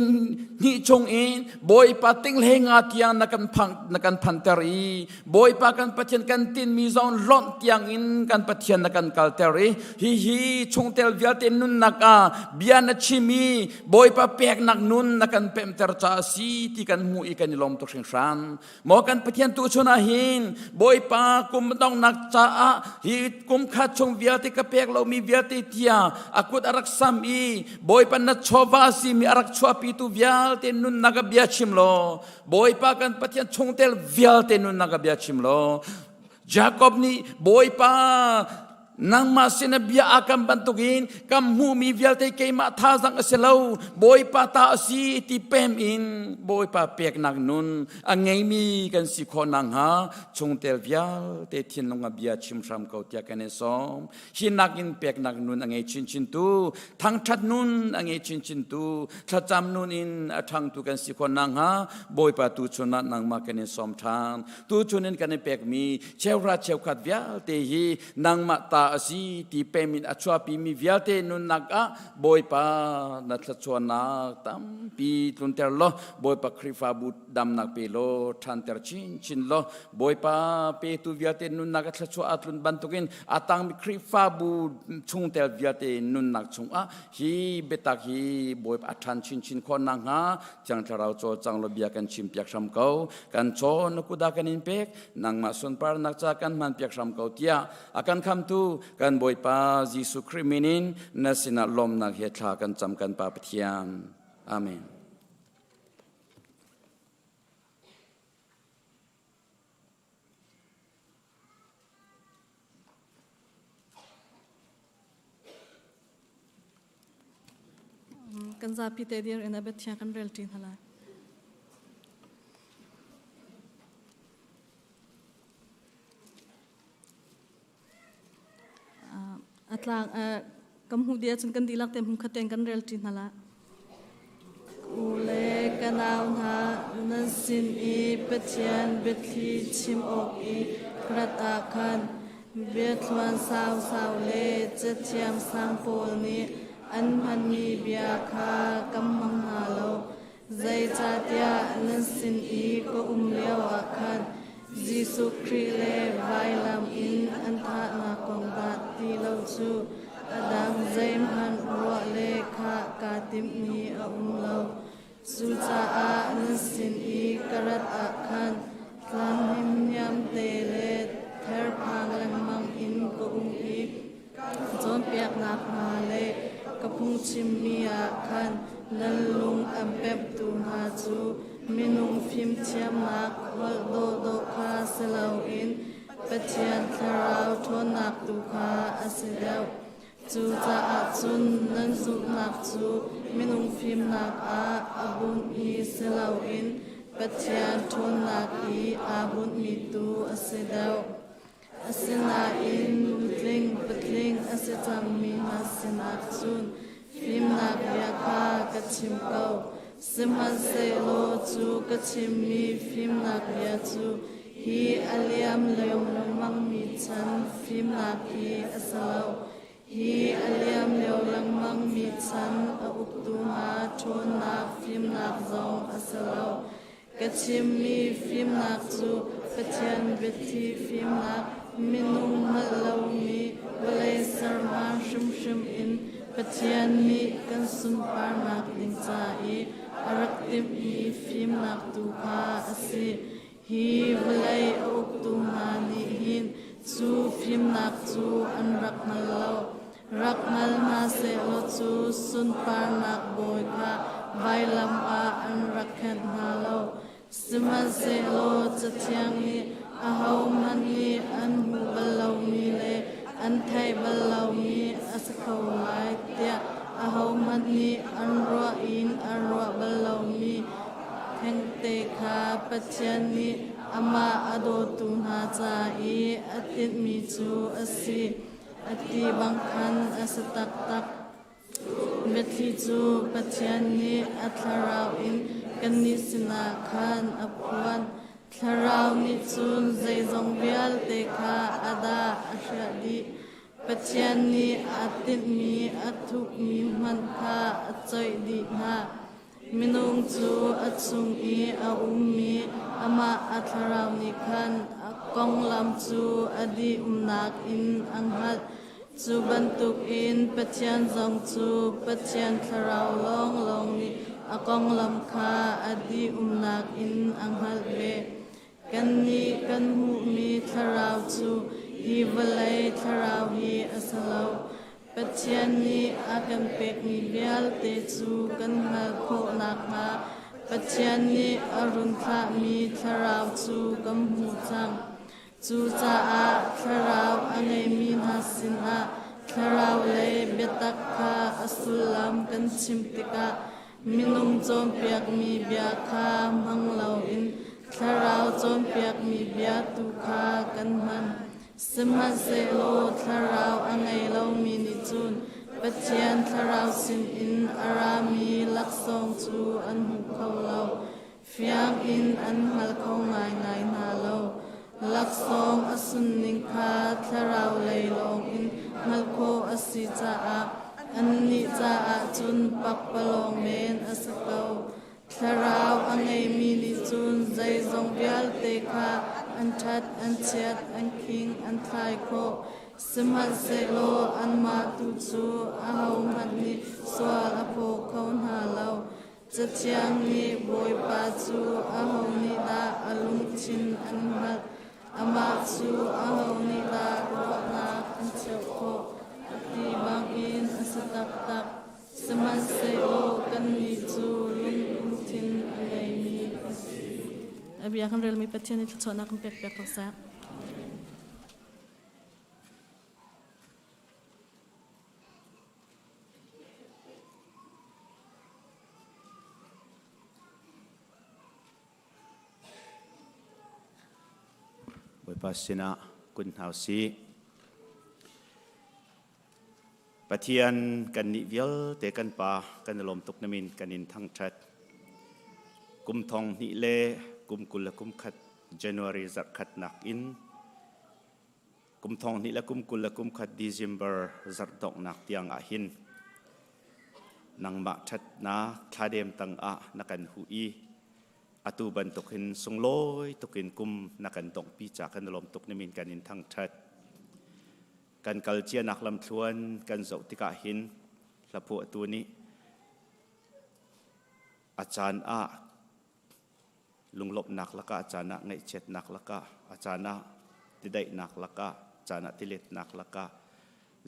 hnih chung in Bawipa ting hlei nga tiang na kan phang na kan phanter i Bawipa kan Pathian kan tinmi zong lonh tiang in kan Pathian na kan kalter i hihi chungtel vialte nunnak ah bia na chim i Bawipa peknak nun na kan pemter caah si ti kan hmuh i kan i lawm tuk hringhran. Maw kan Pathian tu chun ah hin Bawipa kum donghnak caah hi kum khat chung vialte ka pek lomi vialte tiah a kut a rak sam i Bawipa na chawva a simi a rak chuahpitu vialte nunnak a bia chim law Bawipa kan Pathian chungtel vialte nunnak a bia chim law Jakob nih Bawipa nangmah sin a bia a kam bantukin kam hmuhmi vialte keimah thazang a si lo Bawipa ta a si ti pem in Bawipa peknak nun a ngeimi kan si khawh nakhnga chungtel vialte thinlung a bia chim hram ko tiah kan i sawm. Hi nakin peknak nun a ngei chinchin tu, thangṭhat nun a ngei chinchin tu, thlacam nun in a ṭhangtu kan si khawh nakhnga Bawipa tu chun ah nangmah kan in sawm ṭhan. Tu chun in kan in pekmi cheuhra cheukhat vialte hi nangmah ta a si ti pem in a chuahpimi vialte nunnak ah Bawipa na thluachuahnak tampi tlunter law Bawipa Khrihfabu damnak pe law ṭhanter chinchin law Bawipa petu vialte nunnak a thluachuah a tlun bantukin a tangmi Khrihfabu chungtel vialte nunnak chungah hi biatak hi Bawipa a ṭhan chinchin khawh nakhnga Thiang Thlarau cawlcang law bia kan chimpiak hram ko. Kan chaw na kut ah kan in pek, nangmah sunparnak ca kan hmanpiak hram ko tiah a kan khamtu kan Bawipa Jesuh Khrih min in na sinah lawmnak he thla kan cam kan Pa Pathian. Amen.
Kan zapi te dir in a biathia kan rel ṭi hna lai. A tlang kam hmuh dih ahcun kan dihlak te hmunkhat tein kan rel ṭi hna lai. U le ka nau hna, nan sin i Pathian biathli chim awk i rat ah khan biathluan sausau le cathiam sang pawl nih an hmanmi bia kha ka hmang hna lo. Zeicahtiah nan sin i ka um lioah khan Jesuh Khrih le vailam in an thahnak kong dah ti lo cu a dang zeihmanh ruah le khah kaa timhmi a um lo. Cucaah nan sin i ka rat ah khan tlang himniam te le therphang lengmang in ka um i Cawnpiaknak hna le ka phungchimmi ah khan nan lung an pemhtu hna cu minung fimthiamnak holh dawhdawh kha si loin Pathian Thlarau ṭhawnnak tu kha a si deuh. Cucaah cun nan zumhnak cu minung fimnak ah a bunhmi si loin Pathian ṭhawnnak i aa bunhmi tu a si deuh. Asinain nutling patling a si cangmi hna sinah cun fimnak bia kha ka chim ko. Sihmanhsehlaw cu ka chimmi fimnak bia cu hi a liam lengmangmi chan fimnak hi a si lo. Hi a liam lio lengmangmi chan a uktu hna ṭhawnnak fimnak zong a si lo. Ka chimmi fimnak cu Pathian biathli fimnak, minung hngalh lomi vawlei serhmaan hrimhrim in Pathian nih kan sunparnak ding ca i a rak timhmi fimnak tu kha a si. Hi vawlei a uktu hna nih hin cu fimnak cu an rak hngal lo. Rak hngal hna sehlaw cu sunparnak bawi kha vailam ah an rak khenh hna lo. Sihmanhsehlaw Cathiang nih ahohmanh nih an hmuh bal lomi le an theih bal lomi a si kho lai tiah ahohmanh nih an ruah in an ruah bal lomi thengte kha Pathian nih amah a dawtu hna ca i a tinhmi cu a si. A ti bang khan a si taktak. Biathli cu Pathian nih a thlarau in kannih sinah khan a phuan. Thlarau nih cun zeizong vialte kha a dah a hriah dih. Pathian nih aa tinhmi a thukmi hmanh kha a coih dih hna.
Minung cu a chung i a ummi amah a thlarau nih khan a konglam cu a dih umnak in a hngalh. Cu bantukin Pathian zong cu Pathian thlarau lawnglawng nih a konglam kha a dih umnak in a hngalh ve. Kannih kan hmuhmi thlarau cu hi vawlei thlarau hi a si lo. Pathian nih a kan pekmi vialte cu kan hngalh khawh nakhnga Pathian nih a run thlahmi thlarau cu kan hmuh cang. Cucaah thlarau a ngeimi hna sinah thlarau lei biatak kha a sullam kan chim tikah Minung cawnpiakmi bia kha hmang loin thlarau cawnpiakmi bia tu kha kan hman. Sihmanhsehlaw thlarau a ngei lomi nih cun Pathian thlarau sinin a rami laksawng cu an hmu kho lo. Fiang in an hngal kho ngaingai hna lo. Laksawng a sunning kha thlarau lei lawngin hngalh khawh a si caah annih caah cun pakpalawng men a si ko. Thlarau a ngeimi nih cun zeizong vialte kha an ṭhat, an chiat, an khing, an thlai khawh. Sihmanhsehlaw anmah tu cu ahohmanh nih sual a phaw kho hna lo. Cathiang nih Bawipa cu aho nih dah a lungthin an hngalh? Amah cu aho nih dah ruahnak an cheuh khawh? A ti bangin a si taktak. Sihmanhsehlaw kannih cu lungthin a ngeimi kan si. A bia kan relmi Pathian nih thluachuahnak kan pekpiak ko seh.
Bawipa sinah kun hna usih. Pathian kan nih vialte kan pa kan i lawm tuk na min kan in thangṭhat. Kum thong hnih le kum 20 le kum khat January zarh khatnak in Kum thong hnih le kum 23 December zarh donghnak tiang ah hin nangmah ṭhatnak thladem tangah na kan huh i atu bantuk hin sunglawi tukin kum na kan donghpi ca kan lawm tuk nimin kan in thangṭhat. Kan kal cianak lamthluan kan zoh tikah hin hlaphuahtu nih a caan ah Lunglawmhnak lakah a caan ah ngaihchiatnak lakah a caan ah tidaihnak lakah a caan ah tiletnak lakah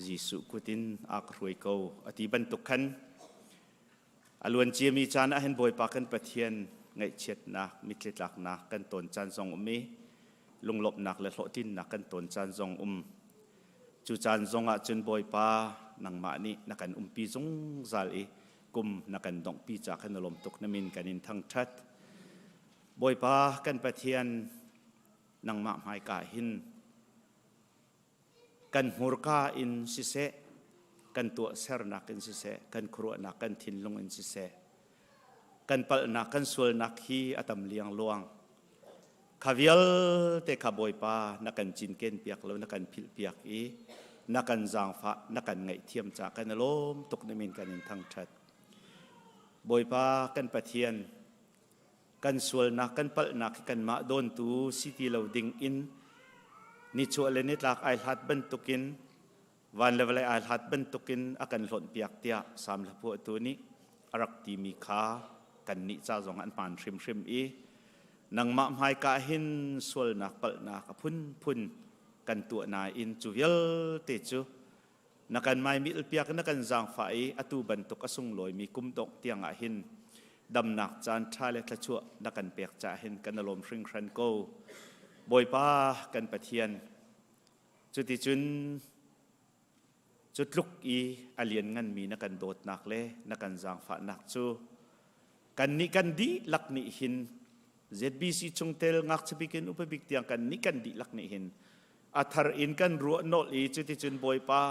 Jesuh kut in a ka hruai ko a ti bantuk khan a luan ciami caan ah hin Bawipa kan Pathian ngaihchiatnak mitthli tlaknak kan ton caan zong um i lunglawmhnak le hlawhtlinnak kan ton caan zong um cu caan zong ah cun Bawipa nangmah nih na kan umpi zungzal i kum na kan donghpi ca kan lawm tuk na min kan in thangṭhat Bawipa kan Pathian nangmah hmaika hin kan hmurka in siseh kan tuahsernak in siseh kan khuaruahnak kan thinlung in siseh kan palhnak kan sualnak hi a tam liangluang Kha vialte kha Bawipa na kan cinken piak lo na kan philh piak i na kan zaangfah na kan ngaihthiam ca kan i lawm tuk na min kan in thangṭhat. Bawipa kan Pathian kan sualnak kan palhnak hi kanmah dawntu si ti lo ding in nichuah le nitlak ai hlat bantukin van le vawlei ai hlat bantukin a kan hlonh piak tiah Salm hlaphuahtu nih a rak timi kha kannih ca zong an hmaan hrimhrim i nangmah hmaika hin sualnak palhnak a phunphun kan tuah nain cu vialte cu na kan maimilh piak na kan zaangfah i atu bantuk a sunglawimi kum dongh tiang ah hin damnak caan ṭha le thluachuah na kan pek caah hin kan i lawm hringhran ko. Bawipa kan Pathian Cuticun cu tluk i a liannganmi na kan dawtnak le na kan zaangfahnak cu kannih kan dihlak nih hin ZBC chungtel ngakchia bik in upa bik tiang kannih kan dihlak nih hin a thar in kan ruah nolh i cuticun Bawipa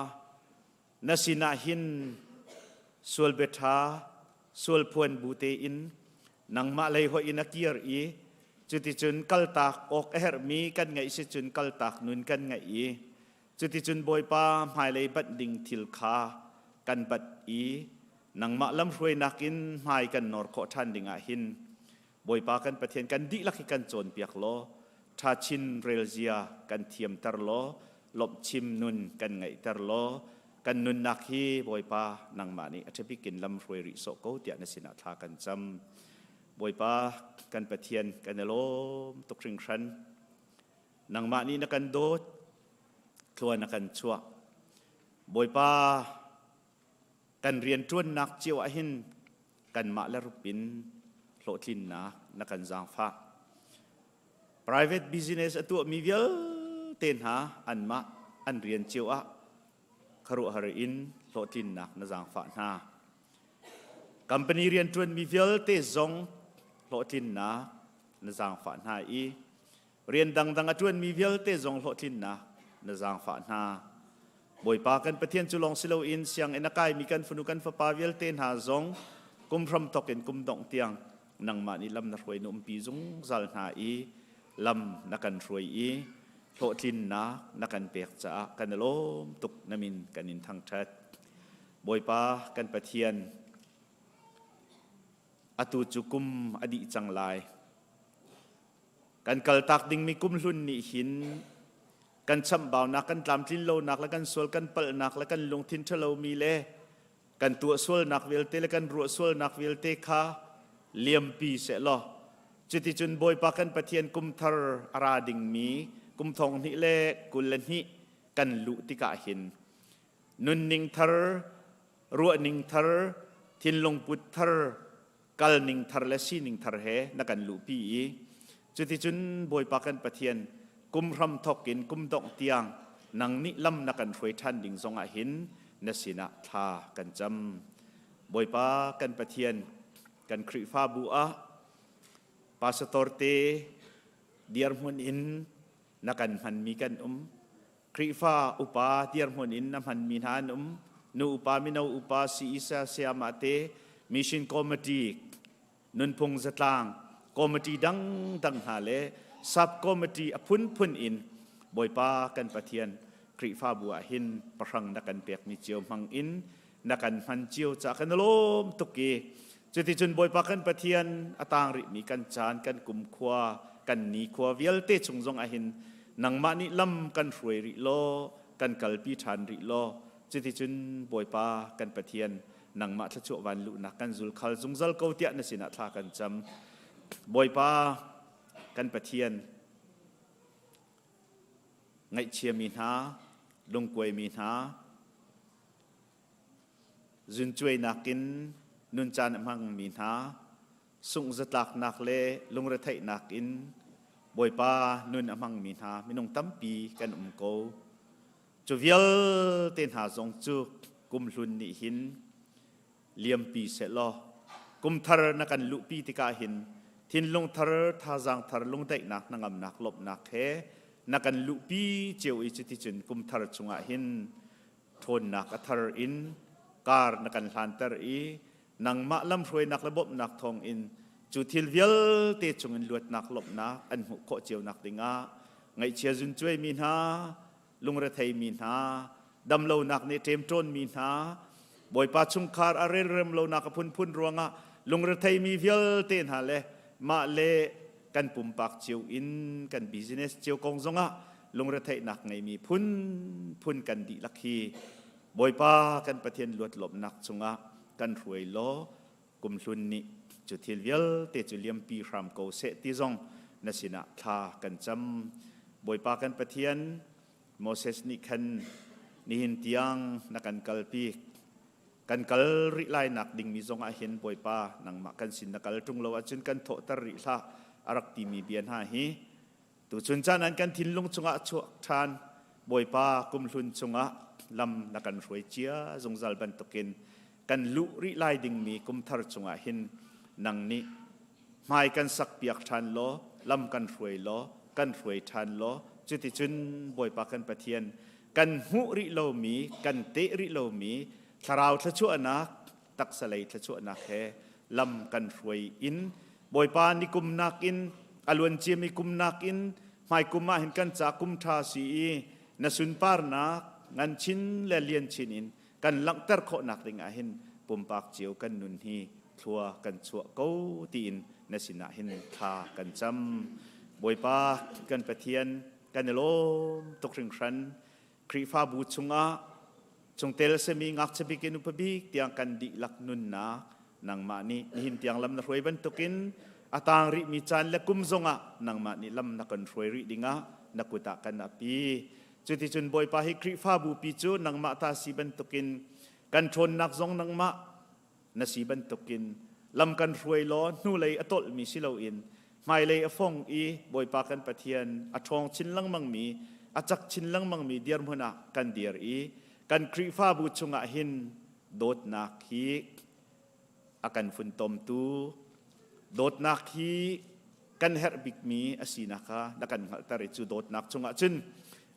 na sinah hin sual biaṭha sual phuan bu tein nangmah lei hoih in a kir i cuticun kaltak awk a herhmi kan ngeih si cun kaltak nun kan ngeih i cuticun Bawipa hmailei banh ding thil kha kan bat i Nangmah lamhruainak in hmai kan nawr khawh ṭhan ding ah hin Bawipa kan Pathian kan dihlak hi kan cawnpiak law ṭha chin relzia kan thiamter law lawmhchim nun kan ngeihter law kan nunnak hi Bawipa nangmah nih a ṭhabik in lamhruai rih sawh ko tiah na sinah thla kan cam. Bawipa kan Pathian kan i lawm tuk hringhran. Nangmah nih na kan dawt, thlua na kan chuah. Bawipa kan rianṭuannak cio ah hin kanmah le rup in hlawhtlinnak na kan zaangfah. Private business a tuahmi vialte hna anmah an rian cio ah khuaruahhar in hlawhtlinnak na zaangfah hna. Company rianṭuanmi vialte zong hlawhtlinnak na zaangfah hna i rian dangdang a ṭuanmi vialte zong hlawhtlinnak na zaangfah hna. Bawipa kan Pathian cu lawng si loin sianginn a kaimi kan fanu kan fapa vialte hna zong kum hram thawk in kum dongh tiang nangmah nih lam na hruai na umpi zungzal hna i lam na kan hruai i hlawhtlinnak na kan pek caah kan i lawm tuk na min kan in thangṭhat. Bawipa kan Pathian atu cu kum a dih cang lai. Kan kaltak dingmi kumhlun nih hin kan chamhbaunak, kan tlamtlin lonak le kan sual kan palhnak le kan lungthin ṭhalomi le kan tuah sualnak vialte le kan ruah sualnak vialte kha liampi sehlaw cuticun Bawipa kan Pathian kum thar a ra dingmi kum thong hnih le 22 kan luh tikah hin nunning thar, ruahning thar, thinlung put thar, kalning thar le sining thar he na kan luhpi i cuticun Bawipa kan Pathian kum hram thawk in kum dongh tiang nang nih lam na kan hruai ṭhan ding zongah hin na sinah thla kan cam. Bawipa kan Pathian kan Khrihfabu ah pastor te dirhmun in na kan hmanmi kan um. Khrihfa upa dirhmun in na hmanmi hna an um. Nu upa, mino upa, CEC sayama te, mission committee, nunphung zatlang, committee dangdang hna le sub committee a phunphun in Bawipa kan Pathian Khrihfabu ah hin pahrang na kan pekmi cio hmang in na kan hman cio ca kan lawm tuk i cuticun Bawipa kan Pathian a tang rihmi kan caan kan kumkhua kan nikhua vialte chung zong ah hin nangmah nih lam kan hruai rih law kan kalpi ṭhan rih law cuticun Bawipa kan Pathian nangmah thluachuah van luhnak kan zulkhal zungzal ko tiah na sinah thla kan cam Bawipa kan Pathian ngaihchiami hna lungkuaimi hna zuncuainak in nuncaan a hmangmi hna sungh-zatlaknak le lungretheihnak in Bawipa nun a hmangmi hna minung tampi kan um ko. Cu vialte hna zong cu kumhlun nih hin liampi sehlaw kumthar na kan luhpi tikah hin thinlung thar, thazaang thar, lungdaihnak, hnangamnak, lawmhnak he na kan luhpi cio i cuticun kumthar chungah hin ṭhawnnak a thar in kar na kan hlanter i nangmah lamhruainak le bawmhnak thawngin cu thil vialte chungin luatnak lawmhnak an hmuh khawh cio nak dingah ngaihchia zuncuai mi hna lungrethei mi hna damlonak nih ṭemṭawn mi hna Bawipa chungkhar a relrem lonak a phunphun ruangah lungrethei mi vialte hna le mah le kan pumpak cio in kan business cio kong zongah lungretheihnak ngeimi phunphun kan dihlak hi Bawipa kan Pathian luat lawmhnak chungah kan hruai law kumhlun nih cu thil vialte cu liampi hram ko seh ti zong na sinah thla kan cam. Bawipa kan Pathian Moses nih khan nihin tiang na kan kalpi kan kal rih lai nak dingmi zong ah hin Bawipa nangmah kan sin na kal ṭung lo ahcun kan thawhter rih hlah a rak timi bia hna hi Tuchun caan an kan thinlung chungah chuak ṭhan Bawipa kumhlun chungah lam na kan hruai cia zungzal bantukin kan luh rih lai dingmi kumthar chungah hin nang nih hmai kan sak piak ṭhan law lam kan hruai law kan hruai ṭhan law cuticun Bawipa kan Pathian kan hmuh rih lomi kan teh rih lomi thlarau thluachuahnak taksa lei thluachuahnak he lam kan hruai in Bawipa ni kum nakin a luan ciami kum nakin hmaikum ah hin kan ca kum ṭha si i na sunparnak ngan chin le lian chin in kan langhter khawhnak ding ah hin pumpak cio kan nun hi thlua kan chuah ko tiin na sinah hin thla kan cam. Bawipa kan Pathian kan i lawm tuk hringhran. Khrihfabu chungah chungtel simi ngakchia bik in upa bik tiang kan dihlak nunnak nangmah nih nihin tiang lam na hruai bantukin a tang rihmi caan le kum zongah nangmah nih lam na kan hruai rih dingah na kut ah kan api. Cuticun Bawipa hi Khrihfabu pi cu nangmah ta si bantukin kan ṭhawnnak zong nangmah na si bantukin lam kan hruai law hnulei a tolhmi si loin hmailei a fong i Bawipa kan Pathian a ṭhawng chin lengmangmi a cak chin lengmangmi dirhmun ah kan dir i kan Khrihfabu chungah hin dawtnak hi a kan funtomtu dawtnak hi kan herh bikmi a sinak kha na kan hngalhter i cu dawtnak chungah cun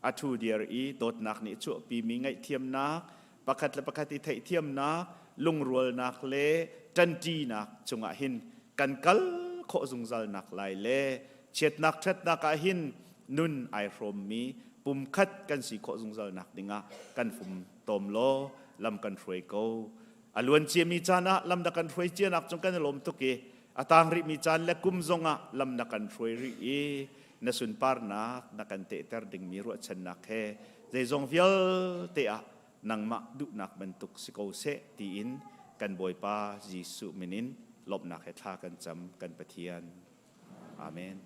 a ṭhu dir i dawtnak nih chuahpimi ngaihthiamnak pakhat le pakhat i theihthiamnak lungrualnak le ṭanṭinak chungah hin kan kal khawh zungzalnak lai le chiatnak ṭhatnak ah hin nun ai hrawmmi pumkhat kan si khawh zungzalnak dingah kan fum tawm law lam kan hruai ko. A luan ciami caan ah lam na kan hruai cianak cung kan i lawm tuk i a tang rihmi caan le kum zongah lam na kan hruai rih i na sunparnak na kan tehter dingmi ruahchannak he zeizong vialte ah nangmah duhnak bantuk si ko seh tiin kan Bawipa Jesuh min in lawmhnak he thla kan cam kan Pathian. Amen.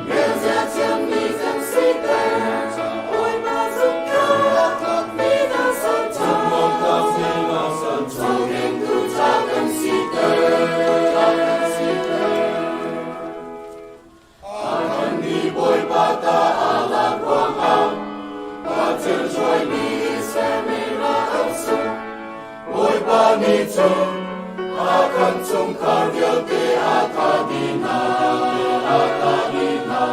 Relzia thiammi kan siter. Bawipa zumhtlak mi hna sanṭha. Chawkengtu ṭha kan siter. Akan Bawipa ta a lak ruangah Pathian hruaimi Israel mi ra an sung. Bawipa nih cun a kan chungkhar vialte a tha dih hna, a tha dih hna.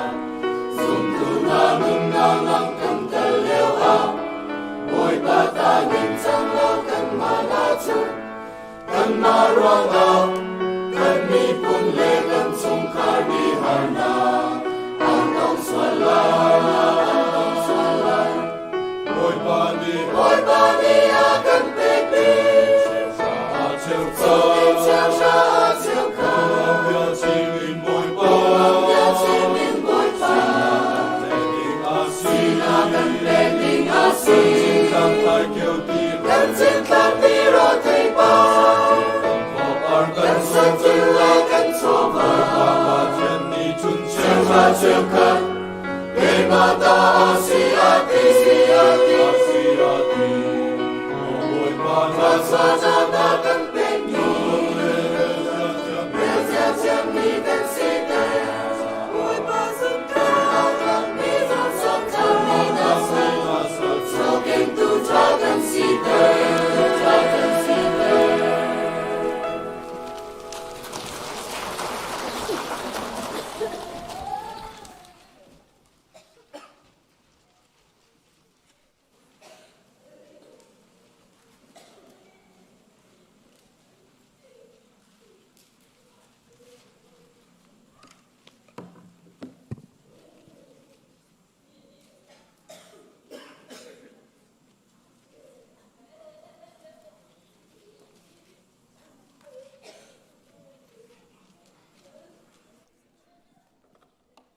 Zumtu hna nunnak lam kan kal lio ah Bawipa ta ning cang lo kanmah la cu Kanmah ruangah kan miphun le kan chungkhar nih harnak an tong sual lai, an tong sual lai.
Bawipa nih
Bawipa nih a kan pekmi cheuhra a cheukhat
bia chim in Bawipa
bia chim in Bawipa
sinah
kan pek ding a si.
Kan keu ti
Kan cinthlak ti ro theipar
kan
kan satil le kan chawva
Pathian nih cun
cheuhra cheukhat keimah ta a si a ti si a ti
si a ti. Bawipa na
Thluachuahnak na kan pekmi relzia thiammi kan siter Bawipa zumhtlak mi zong mi na sal chawkengtu ṭha kan siter ṭha kan siter.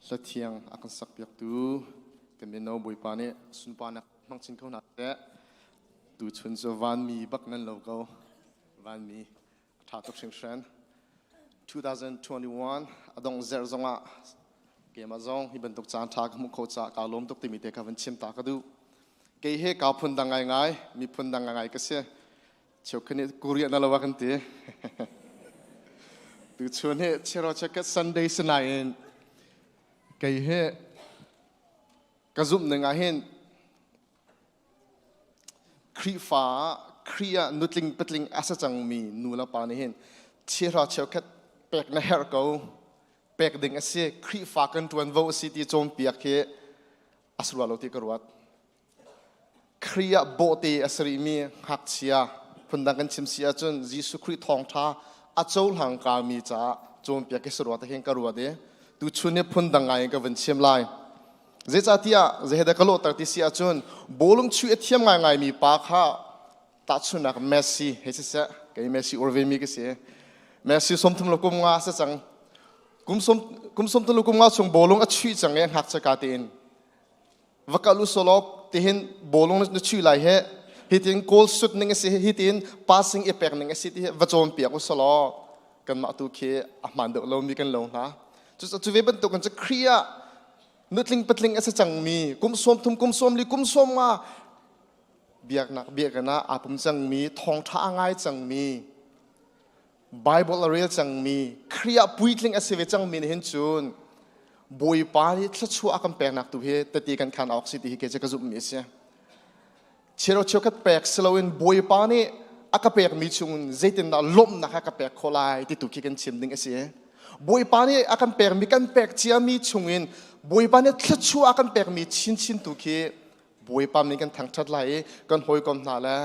Hlathiang a kan sakpiaktu kan mino Bawipa nih sunparnak hmang chin ko hna seh. Tuchun cu vanmi bak nan lo ko. Vanmi a ṭha tuk hringhran. 2021 a dong zer zongah keimah zong hi bantuk caan ṭha ka hmuh kho caah kaa lawm tuk timi te kha van chim ta ka duh. Kei he kaa phun dang ngaingai, miphun dang ngaingai ka si. Cheukhat nih Korea na lo a kan ti. Tuchun hi Chero Cheket Sunday sinain kei hi ka zumh ning ah hin Khrihfa Khrih ah nutling patling a sa cangmi nu le pa nih hin chehra cheukhat pek na herh ko pek ding a si Khrihfa kan ṭuanvo a si ti cawnpiak hi a si rua lo ti ka ruat. Khrih ah bawhte a si rihmi ngakchia phundang kan chim si ahcun Jesuh Khrih thawngṭha a cohlang kami caah cawnpiak hi si rua ti khin ka ruat i tuchun hi phundang ngai in ka vun chim lai. Zeicahtiah zeidah ka lawhter ti si ahcun bawlung chuih a thiam ngaingaimi pa kha tahchunhnak Messi hei siseh kei Messi ur vemi ka si. Messi 30 le kum nga si cang. Kum 30 le kum nga chung bawlung a chuih cang i ngakchia ka tein va kal u solaw tihin bawlung na chuih lai he hitin goal sut ning a si hitin passing i pek ning a si ti va cawn piak u solaw kanmah tu khi a hmaan deuh lomi kan lo hna cu ve bantuk in cu Khrih ah nutling patling a si cangmi kum 30 kum 40 kum 50 biaknak biakinn ah aa pum cangmi thawngṭha a ngai cangmi Bible a rel cangmi Khrih ah puitling a si ve cangmi nih hin cun Bawipa nih thluachuah a kan peknak tu hi tete kan khan awk si ti hi kei cu ka zumhmi a si. Chero cheukhat pek si loin Bawipa nih a ka pekmi chung zeitindah lawmhnak a ka pek khawh lai ti tu khi kan chim ding a si. Bawipa nih a kan pekmi kan pek ciami chungin Bawipa nih thluachuah a kan pekmi chinchin tu khi Bawipa min kan thangṭhat lai i kan hawikom hna le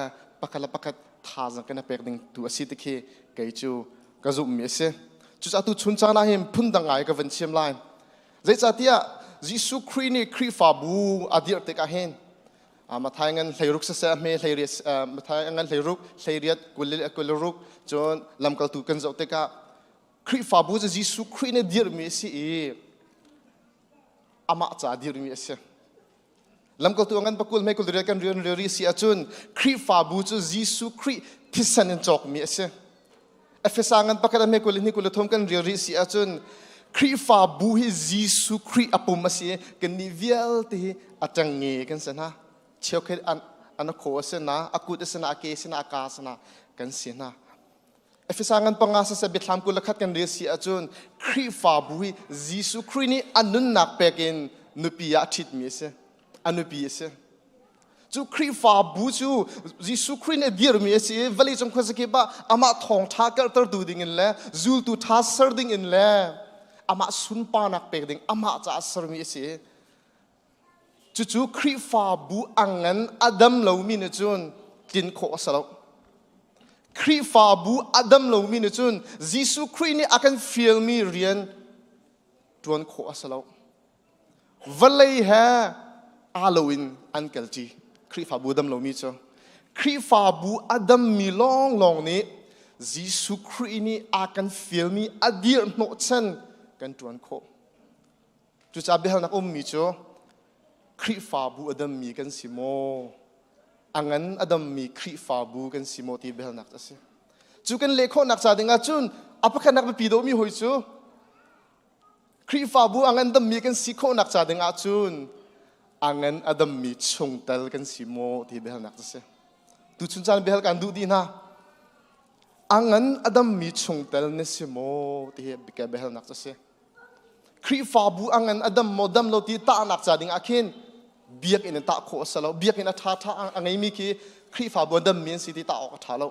pakhat le pakhat thazaang kan i pek ding tu a si ti khi kei cu ka zumhmi a si. Cucaah tu chun caan ah hin phundang ngai ka van chim lai. Zeicahtiah Jesuh Khrih nih Khrihfabu a dirh tikah hin Matthai ngan 16 siseh hme 18 Matthai ngan 16 18 26 cun lamkaltu kan zoh tikah Khrihfabu cu Jesuh Khrih nih dirhmi a si i amah ca dirhmi a si. Lamkaltu ngan pakul mei kul kan rian riri si ahcun Khrihfabu cu Jesuh Khrih thisen in cawkmi a si. Efesa ngan pakhat a mei kul ni kul thum kan riri si ahcun Khrihfabu hi Jesuh Khrih a pum a si i kannih vialte hi a ṭengnge kan si hna. Cheukhat an an a khaw a si na, a kut a si na, a ke a si na, a ka a si na kan si hna. Efesa ngan panga saseh biathlam 21 kan rel si ahcun Khrihfabu hi Jesuh Khrih nih a nunnak pek in nupi ah a ṭhitmi a si. A nupi a si. Cu Khrihfabu cu Jesuh Khrih nih a dirmi a si i vawleicung khuazakip ah amah thawngṭha karhtertu dingin le zultu ṭha ser dingin le amah sunparnak pek ding amah caah sermi a si i cucu Khrihfabu a ngan a dam lomi nih cun tlin khawh a si lo. Khrihfabu a dam lomi nih cun Jesuh Khrih nih a kan fialmi rian ṭuan khawh a si lo. Vawlei he aa loin an kalṭi. Khrihfabu dam lomi cu Khrihfabu a dammi lawnglawng nih Jesuh Khrih nih a kan fialmi a dirh hnawhchan kan ṭuan khawh. Cucaah biahalnak ummi cu Khrihfabu a dammi kan si maw? A ngan a dammi Khrihfabu kan si maw ti biahalnak a si. Cu kan leh khawhnak ca ding ahcun a pakhatnak biapi dawhmi hoi cu Khrihfabu a ngan dammi kan si khawhnak ca ding ahcun a ngan a dammi chungtel kan si maw ti biahalnak a si. Tuchun caan biahal kan duh dih hna. A ngan a dammi chungtel na si maw ti hi biahalnak a si. Khrihfabu a ngan a dam maw dam lo ti tahnak ca ding ah khin biakinn in tah khawh a si lo. Biakinn a ṭha ṭha a ngeimi khi Khrihfabu a dammi an si ti tah awk a ṭha lo.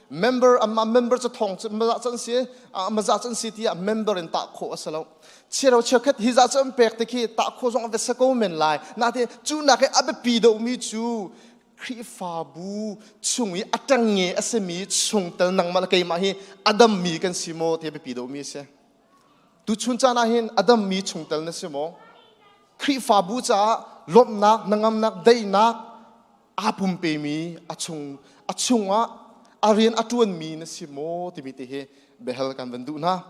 Member amah member cu thong cu maza can si maza can si tiah member in tah khawh a si lo. Chero cheukhat hi za cu an pek te khi tah khawh zong a va si ko men lai. Natin cu nak i a biapi deuhmi cu Khrihfabu chung i a ṭangnge a simi chungtel nangmah le keimah hi a dammi kan si maw ti a biapi deuhmi a si. Tuchun caan ah hin a dammi chungtel na si maw? Khrihfabu caah lawmhnak, hnangamnak, daihnak aa pumpemi a chung a chungah a rian a ṭuanmi na si maw timi te hi biahal kan van duh hna.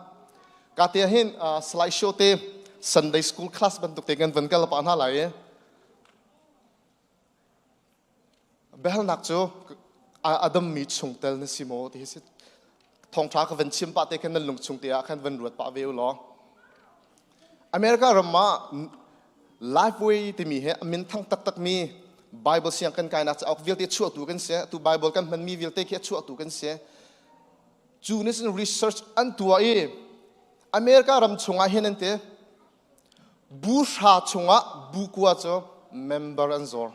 Ka te ah hin slide show te Sunday school class bantuk te kan van kal pah hna lai i Biahalnak cu a dammi chungtel na si maw ti hi si. Thawngṭha ka van chim pah te khan nan lungchung te ah khan van ruat pah ve u law. America ram ah Lifeway timi hi a minthang taktakmi Bible siang kan kainak cauk vialte chuahtu kan si. Tu Bible kan hmanmi vialte khi a chuahtu kan si. Cu nih cun research an tuah i America ram chungah hin an ti Bu hra chungah bu kua cu member an zawr.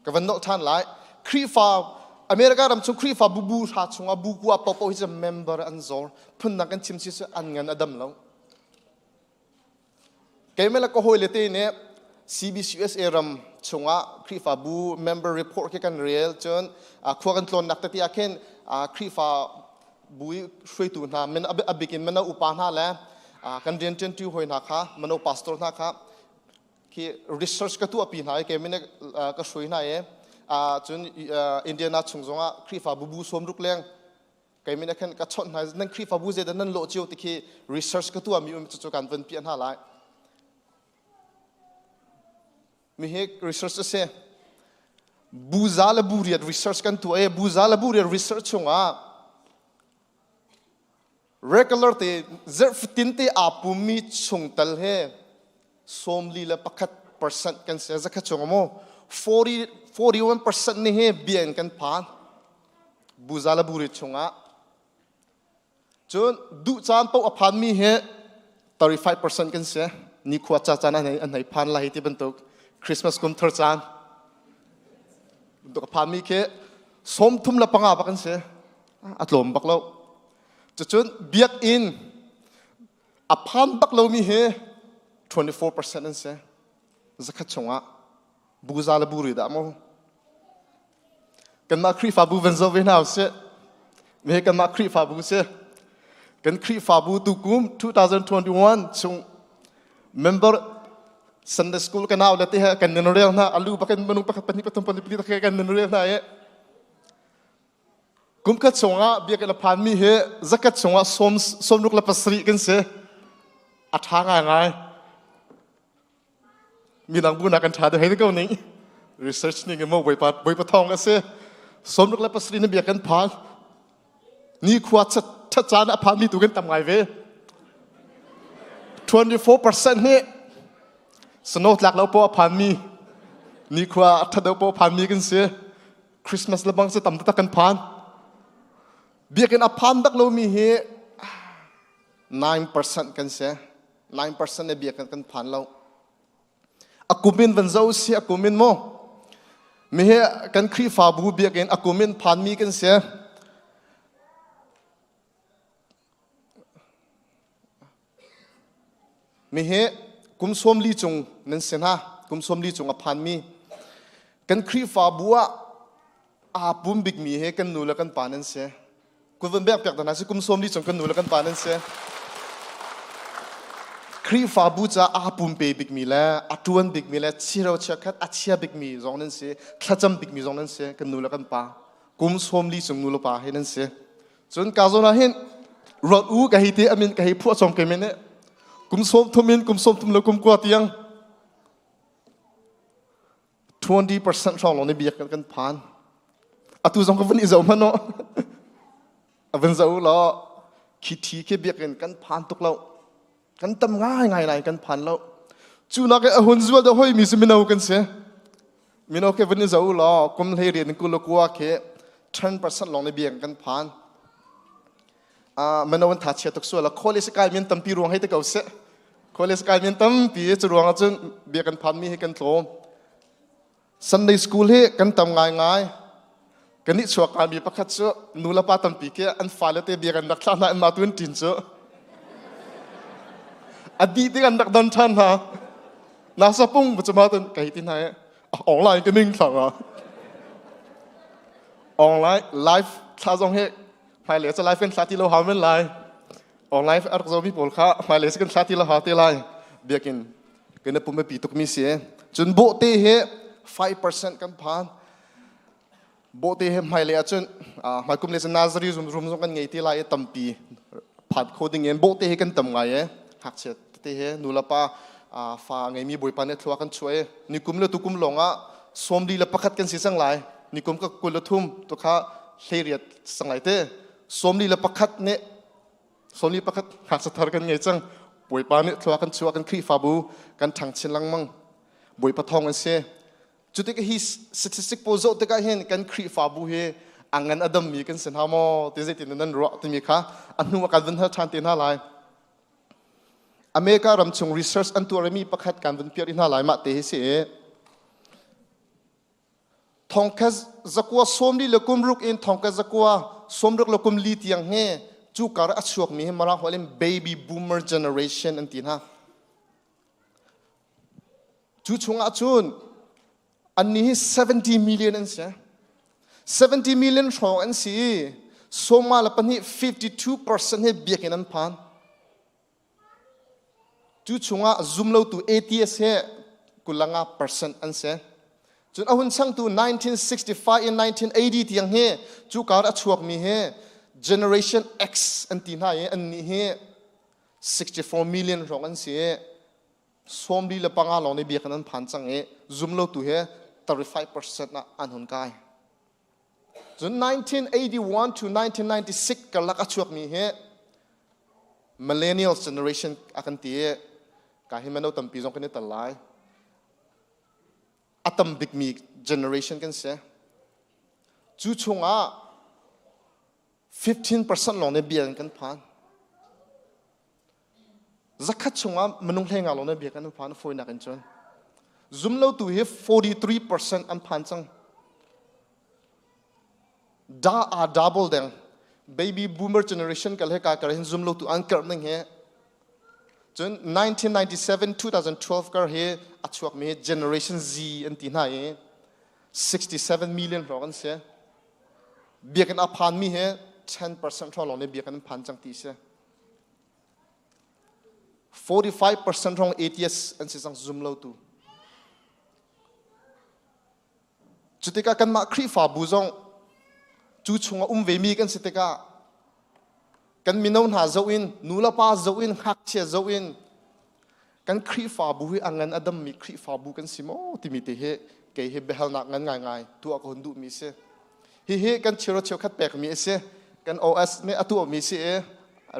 Ka van nolh ṭhan lai. Khrihfa America ram chung Khrihfa bu bu hra chungah bu kua paohpaoh hi cu member an zawr. Phundang kan chim si cu an ngan a dam lo. Keimah le ka hawile te nih CBCUSA ram chungah Khrihfabu member report khi kan rel cun khua kan tlawnnak tete ah khin Khrihfa bu i hruaitu hna men a bik in mino upa hna le kan rianṭuanṭi hawi hna kha mino pastor hna kha khi research ka tuahpi hna i keimah nih ka hruai hna i cun Indiana chung zongah Khrihfabu bu 60 leng keimah nih khan ka chawnh hna nan Khrihfabu zeidah nan lawh cio ti khi research ka tuahmi um cucu kan van piah hna lai mi hi research a si buza le buriat research kan tuah i buza le buriat research chungah regular te zerhfatin te aa pummi chungtel he 41% kan si zakhat chung maw 40 41% nih hi bia in kan phan buza le buriat chungah Cun duh caan paoh a phanmi hi 35% kan si. Nikhua ca caan an hei phan lai ti bantuk Christmas kum thar caan bantuk a phanmi khi 35 bak an si. A tlawm bak lo. Cucun biakinn a phan bak lomi hi 24% an si. Zakhat chungah buza le buri dah maw kanmah Khrihfabu van zoh ve hna usih me kanmah Khrihfabu si kan Khrihfabu tukum 2021 chung member Sunday school kan nau le te he kan nun rel hna alu bakin manu pakhat pahnih pathum pali pali tak kan nun rel hna i kum khat chungah biakinn a phanmi hi zakat chungah sawm 67 kan si a ṭha ngaingai Midang bu nak kan ṭha deuh hei ko ning. Research ning maw Bawipa Bawipa thawng a si. 67 na bia kan phan. Ni khua chat caan a phan mi tu kan tam ngai ve. 24% nih snow tlak lo poh a phanmi nikhua a ṭhat deuh poh a phanmi kan si. Christmas lebang cu tam taktak kan phan. Biakinn a phan bak lomi hi 9% kan si. 9% ne biakinn kan phan lo. A kum in van zo si a kum in mu. Mi hi kan Khrihfabu biakinn a kum in phanmi kan si. Mi hi kum 40 cung nan si hna. Kum 40 cung a phanmi. Kan Khrihfabu ah aa pum bikmi he kan nu le kan pa nan si. Kut van bek piak hna si kum 40 cung kan nu le kan pa nan si. Khrihfabu ca aa pumpe bikmi le a ṭuan bikmi le chiro chiakhat a chia bikmi zong nan si, thlacam bikmi zong nan si, kan nu le kan pa. Kum 40 cung nu le pa he nan si. Cun ka zawn ah hin ruat u ka hei te amin ka hei phuah chom ke men kum 30 in kum 30 le kum kua tiang 20% hrawng lawng nih biak kan phan. Atu zong ka vun i zoh hmanh aw. A vun zoh law khi thi khi biakinn kan phan tuk lo. Kan tam ngai ngai lai kan phan lo. Cu nak a hun zual deuh hoi mi cu mino kan si. Mino ke vun i zoh law kum hlei rian kul kua khi 10% lawng nih biak kan phan. Mino an tha chia tuk sual college kai min tampi ruang hei te ko seh. College kai min tampi cu ruang ahcun biak kan phan mi hi kan tlawm. Sunday school hi kan tam ngaingai. Kan nih chuak ngaimi pakhat cu nu le pa tampi khi an fale te bia kan rak thlah hna in mah tu an ṭin cu. A dih tik an rak don ṭhan hna. Nasa pung cu ma tun kai ti hna i online ka ning thlang ah. Online live thla zong hi hmailei cu live kan thla ti lo hau men lai. Online a rak zomi pawl kha hmailei cu kan thla ti lo hau te lai. Biakinn kan i pum a pi tukmi si. Cun bawhte hi 5% kan phan. Bawhte hi hmailei ahcun hmaikum le cun Nazari room zong kan ngei te lai i tampi phan kho ding in bawhte hi kan tam ngai e. Ngakchia tete he nu le pa fa a ngeimi Bawipa nih thlua kan chuah i nikum le tukum lawng ah 41 kan si cang lai. Nikum ka 23 tu kha 18 sang lai te. 41 nih 41 ngakchia thar kan ngei cang. Bawipa nih thlua kan chuah kan Khrihfabu kan ṭhang chin lengmang. Bawipa thawng an si. Cu tikah hi statistic pawl zoh tikah hin kan Khrihfabu hi a ngan a dammi kan si hna maw ti zeitin nan ruah timi kha a hnu ah kan vun hal ṭhan te hna lai. America ram chung research an tuarmi pakhat kan vun piar hna lai mah te hi si i thongkhat 946 in thongkhat 964 tiang hi cu kar a chuakmi hi Mirang holh in baby boomer generation an ti hna. Cu chungah cun annih hi 70 million an si. 70 million hrawng an si i sawma le pahnih 52% hi biakinn an phan. Cu chungah zumlotu atheist hi kulanga percent an si. Cun a hun changtu 1965 in 1980 tiang hi cu kar a chuakmi hi Generation X an ti hna i annih hi 64 million hrawng an si i 45 lawng nih biakinn an phan cang i zumlotu hi 35% ah an hun kai. Cun 1981 to 1996 karlak a chuakmi hi millennials generation a kan ti i ka hi mino tampi zong kan i tel lai. A tam bikmi generation kan si. Cu chungah 15% lawng nih bia kan phan. Zakhat chungah minung hlei nga lawng nih bia kan phan fawinak in cun. Zumlotu hi 43% an phan cang. Da a double deng. Baby boomer generation kal he ka kar hin zumlotu an karh ning he cun 1997 2012 kar hi a chuakmi generation Z an ti hna i 67 million hrawng an si. Biakinn a phanmi hi 10% hrawng lawng nih biakinn an phan cang ti si. 45% hrawng atheist an si cang zum lotu. Cu tikah kanmah Khrihfabu zong cu chungah um vemi kan si tikah kan mino hna zoh in nu le pa zoh in ngakchia zoh in kan Khrihfabu hi a ngan a dammi Khrihfabu kan si maw timi te hi kei hi biahalnak ngan ngaingai tuah ka hun duhmi si. Hihi kan chiro cheukhat pekmi a si. Kan OS nih a tuahmi si i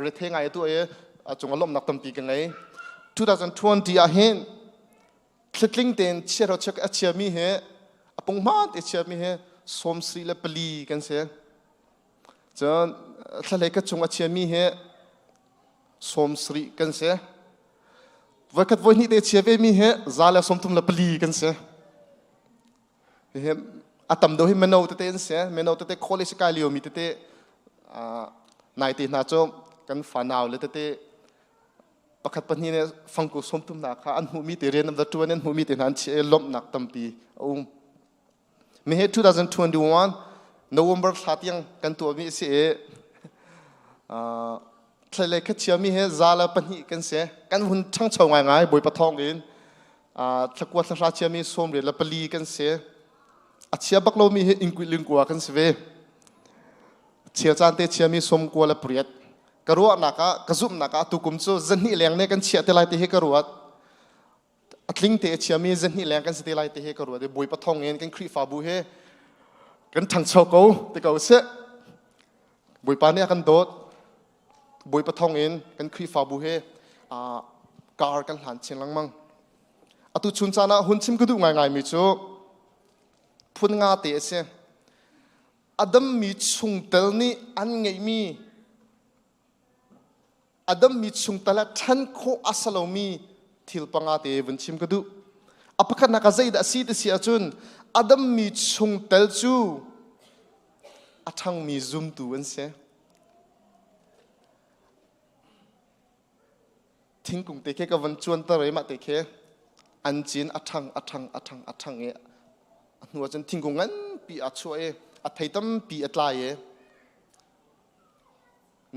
rethe ngai a tuah i a cungah lawmhnak tampi ka ngei. 2020 ah hin thlitling tein chiahro chiak a chiami he a punghman te chiami he 74 kan si. Cun thlalei ka chung a chiami he 70 kan si. Voikhat voihnih te chia ve mi he 134 kan si. Hihi a tam deuh hi mino tete an si. Mino tete college kai lio mi tete naite hna cu kan fanau le tete pakhat pahnih nih fangku 30 nak kha an hmuhmi te rian an va ṭuan an hmuhmi te hna an chiah i lawmhnak tampi a um. Mihi 2021 November thla tiang kan tuahmi a si i thlailei kha chiami he 102 kan si. Kan hun ṭhangcho ngaingai Bawipa thawng in thlakua thlahra chiami 94 kan si. A chia bak lomi hi ingkuih lingkua kan si ve. Chia caan te chiami 98. Ka ruahnak ah, ka zumhnak ah tukum cu 200 leng ne kan chiah te lai ti hi ka ruat. A tling te a chiami 200 leng kan si te lai ti hi ka ruat i Bawipa thawng in kan Khrihfabu hi kan ṭhangcho ko ti ko sih. Bawipa nih a kan dawt. Bawipa thawng in kan Khrihfabu hi kar kan hlan chin lengmang. Atu chun caan ah hun chim ka duh ngaingaimi cu phun nga te a si. A dammi chungtel nih an ngeihmi a dammi chungtel ah ṭhan khawh a si lomi thil panga te vun chim ka duh. A pakhatnak ah zeidah a si ti si ahcun a dammi chungtel cu a ṭhangmi zumtu an si. Thingkung te khi ka van cuanter i mah te khi an cin a ṭhang a ṭhang a ṭhang a ṭhang i a hnu ahcun thingkung nganpi aa chuah i a thei tampi a tlai i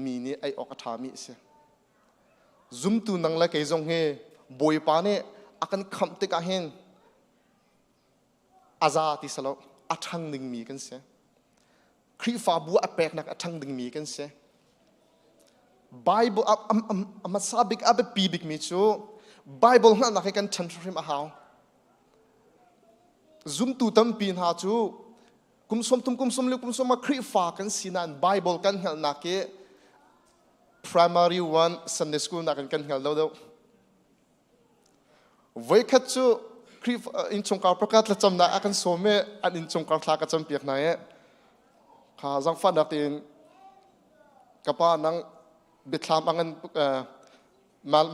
mi nih ei awk a ṭhami a si. Zumtu nang le kei zong hi Bawipa nih a kan khamh tikah hin a za ti si lo a ṭhang dingmi kan si. Khrihfabu a peknak a ṭhang dingmi kan si. Bible a hmasa bik a biapi bikmi cu Bible hngalhnak hi kan ṭhan hrimhrim a hau. Zumtu tampi hna cu kum 30 kum 40 kum 40 Khrihfa kan si nain Bible kan hngalhnak hi primary one Sunday school nakin kan hngal lo deuh. Voikhat cu Khrihfa innchungkhar pakhat thlacamnak a kan sawm i an innchungkhar thla ka campiak hna i kha zangfahnak tein ka pa nang biathlam a ngan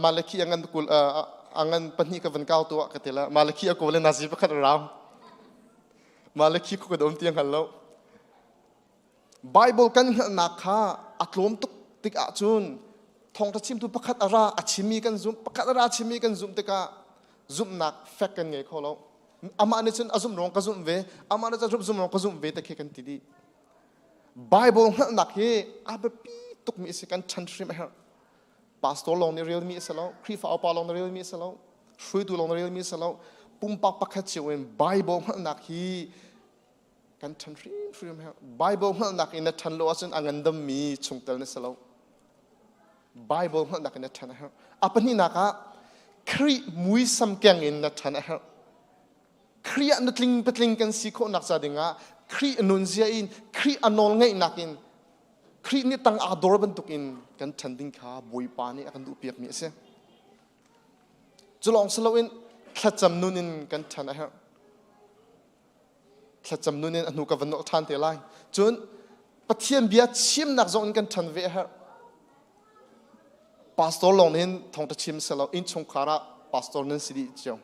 Malakhi a ngan kul a ngan pahnih ka van kau tuah ka ti la Malakhi a kawl i nazi pakhat a rau Malakhi khu ka um ti hngal lo Bible kan hngalhnak kha a tlawm tuk tik ahcun thawngṭha chimtu pakhat a ra a chimmi kan zumh pakhat a ra chimmi kan zumh tikah zumhnak fek kan ngei kho lo amah nih cun a zumh ruang ka zumh ve amah nih cun zumh ruang ka zumh ve te khi kan ti dih Bible hngalhnak hi a biapi tukmi a si kan ṭhan hrim a herh pastor lawng nih relmi a si lo Khrihfa upa lawng nih relmi a si lo hruaitu lawng nih relmi a si lo pumpak pakhat cio in Bible hngalhnak hi kan ṭhan hrimhrim herh Bible hngalhnak in na ṭhan lo ahcun a ngandammi chungtel na si lo Bible hngalhnak in na ṭhan a herh a pahnihnak ah Khrih muisam keng in na ṭhan a herh Khrih ah nutling patling kan si khawhnak ca dingah Khrih nunzia in Khrih a nawl ngeihnak in Khrih nih tang aa dor bantuk in kan ṭhan ding kha Bawipa nih a kan duhpiakmi a si. Cu lawng si loin thlacam nun in kan ṭhan a herh. Thlacam nun in a hnu ka van nolh ṭhan te lai. Cun Pathian bia chimnak zong in kan ṭhan ve a herh. Pastor lawng nih hin thawngṭha chim si lo innchungkhar ah pastor nan si dih cio.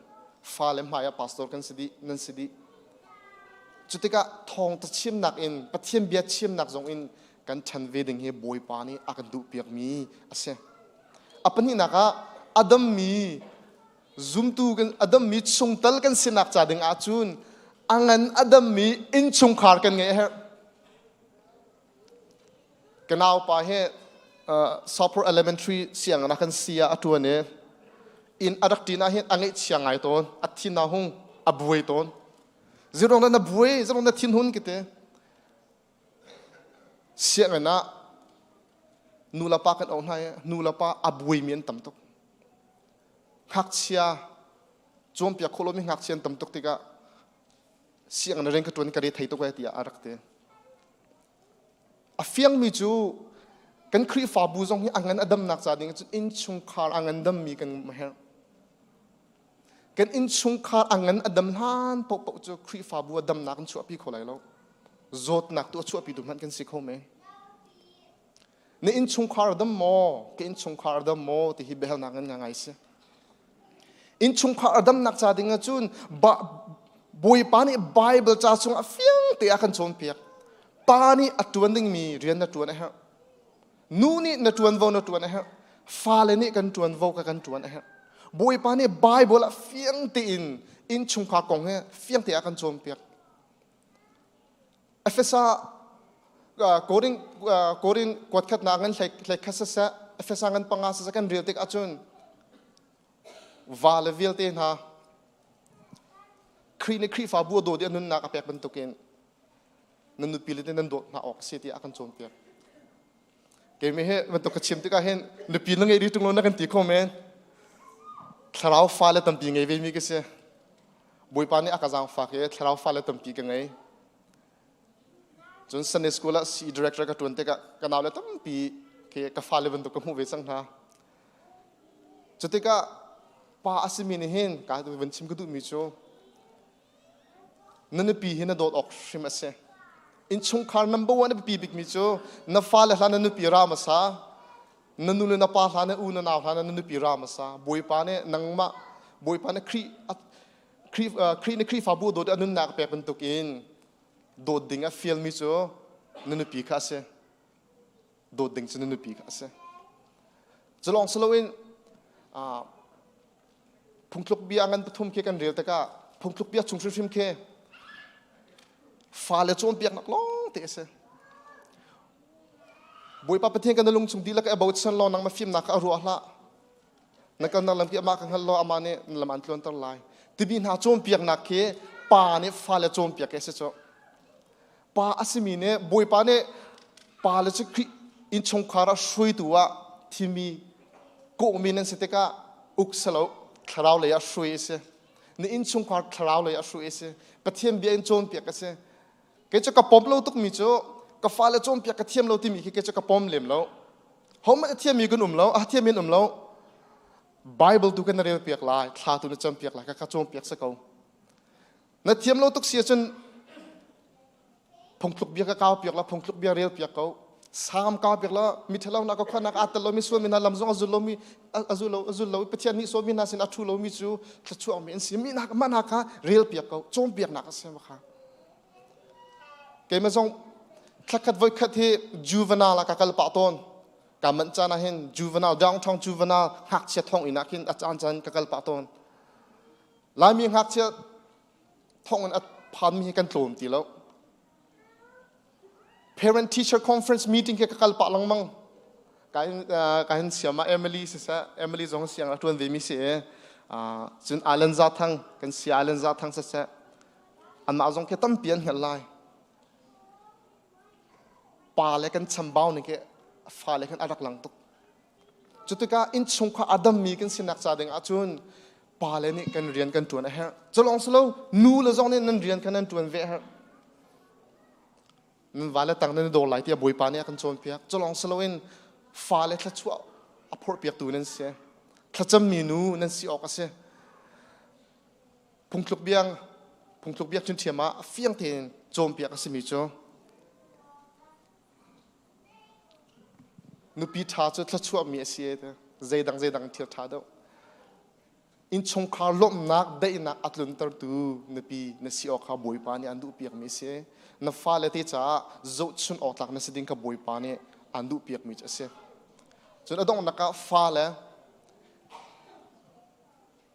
Fale hmai ah pastor kan si dih nan si dih. Cu tikah thawngṭha chimnak in Pathian bia chimnak zong in kan ṭhan ve ding hi Bawipa nih a kan duhpiakmi a si. A pahnihnak ah a dammi zumtu kan a dammi chungtel kan sinak ca ding ahcun a ngan a dammi innchungkhar kan ngeih a herh. Ka naupa hi Sopher Elementary sianginn ah kan si ah a ṭuan i inn a rak ṭin ah hin a ngaihchia ngai tawn a thin a hung a buai tawn zirong na buai zirong na thin hun kite sianginn ah nu le pa kan auh hna i nu le pa a buaimi an tam tuk ngakchia cawnpiak khawh lomi ngakchia an tam tuk tikah sianginn rian ka ṭuan ka re thei tuk ai tiah a rak ti A fiangmi cu kan Khrihfabu zong hi a ngan a damnak ca ding cun innchungkhar a ngandammi kan herh. Kan innchungkhar a ngan a dam hlan paohpaoh cu Khrihfabu a damnak kan chuahpi kho lai lo. Zawtnak tu a chuahpitu hmanh kan si kho men. Na innchungkhar a dam maw? Ka innchungkhar a dam maw? ti hi biahalnak ngan ngai si. Innchungkhar a damnak ca ding ahcun Bawipa nih Bible ca chungah fiang te a kan cawnpiak. Pa nih a ṭuan dingmi rian na ṭuan a herh. Nu nih na ṭuanvo na ṭuan a herh. Fale nih kan ṭuanvo ka kan ṭuan a herh. Bawipa nih Bible ah fiang tein innchungkhar kong he fiang te a kan cawnpiak. Efesa Korin Korin kuatkhatnak ngan hlei khat siseh Efesa ngan panga siseh kan rel tik ahcun va le vialte hna Khrih nih Khrihfabu a dawt i a nunnak a pek bantukin nan nupi le nan dawt hna awk a si tiah a kan cawnpiak. Keimi he bantuk ka chim tikah hin nupi na ngeih rih ṭung lo na kan ti kho men. Thlarau fale tampi ngei ve mi ka si. Bawipa nih a ka zaangfak i thlarau fale tampi ka ngei. Cun Sunday school ah CE director ka ṭuan tikah ka naule tampi khi ka fale bantuk ka hmuh ve cang hna. Cutikah pa a simi nih hin ka van chim ka duhmi cu na nupi hi na dawt awk hrim a si. Innchungkhar number one a biapi bikmi cu na fale hla na nupi ra hmasa, na nu le na pa hla na u na nau hla na nupi ra hmasa. Bawipa nih nangmah Bawipa nih Khrih Khrih Khrih nih Khrihfabu dawt a nunnak a pek bantukin dawt ding a fialmi cu na nupi kha a si. Dawt ding cu na nupi kha a si. Cu lawng si loin phungtluk bia ngan pathum khi kan rel tikah phungtluk bia chung hrimhrim khi fale cawnpiaknak lawng te a si. Bawipa Pathian kan lung chung dihlak i a bochan law nangmah fimnak kha a ruah hlah. Na kalnak lam khi amah ka hngal law amah nih na lam an tluanter lai. Timi hna cawnpiaknak khi pa nih fale cawnpiak a si cu. Pa a simi nih Bawipa nih pa le cu Khrih innchungkhar ah hruaitu ah thimi kawhmi nan si tikah uk silo thlarau lei ah hruai a si. Na innchungkhar thlarau lei ah hruai a si. Pathian bia in cawnpiak a si. Kei cu ka pom lo tukmi cu ka fale cawnpiak ka thiam lo timi khi kei cu ka pom lem lo. Hohmanh a thiammi kan um lo, a thiammi an um lo. Bible tu kan na rel piak lai, thla tu na cam piak lai, ka ka cawnpiak si ko. Na thiam lo tuk si ahcun phungthluk bia ka kau piak la, phungthluk bia rel piak ko. Sam kau piak la, mi ṭhalo na ka khuanak aa tel lomi sual mi hna lam zong a zul lomi a zul lo a zul lo Pathian nih sawmi hna sin a ṭhu lomi cu thluachuak mi an si. Mi hna mah hna kha rel piak ko, cawnpiaknak a si ma kha. Keimah zong thlakhat voikhat hi juvenile ah ka kal pah tawn. Ka manh caan ah hin juvenile downtown juvenile ngakchia thonginn ah khin a caan caan ka kal pah tawn. Laimi ngakchia thonginn a phanmi hi kan tlawm ti lo. Parent teacher conference meeting khi ka kal pah lengmang. Ka in ka hin siam ah Emily siseh Emily zong siang a ṭuan ve mi si i cun Alan Za Thang kan si Alan Za Thang siseh anmah zong khi tampi an hngalh lai pa le kan chambau ning khi fale khan a rak lang tuk cu tikah innchungkhar a dammi kan sinak ca ding ahcun pa le nih kan rian kan ṭuan a herh cu lawng si lo nu le zong nih nan rian kha nan ṭuan ve a herh nan vale tang nan i dawr lai tiah bawipa nih a kan cawnpiak cu lawng si loin fale thluachuah a phorhpiaktu nan si thlacammi nu nan si awk a si Phungthluk biang phungthluk biak cun ṭhiam ah fiang tein cawnpiak a simi cu nupi ṭha cu thluachuahmi a si e zeidang zeidang thil ṭha deuh innchungkhar lawmhnak daihnak a tluntertu nupi na si awk kha Bawipa nih an duhpiakmi a si na fale te caah zohchun awk tlak na si ding kha Bawipa nih an duhpiakmi cu a si cun a donghnak ah fale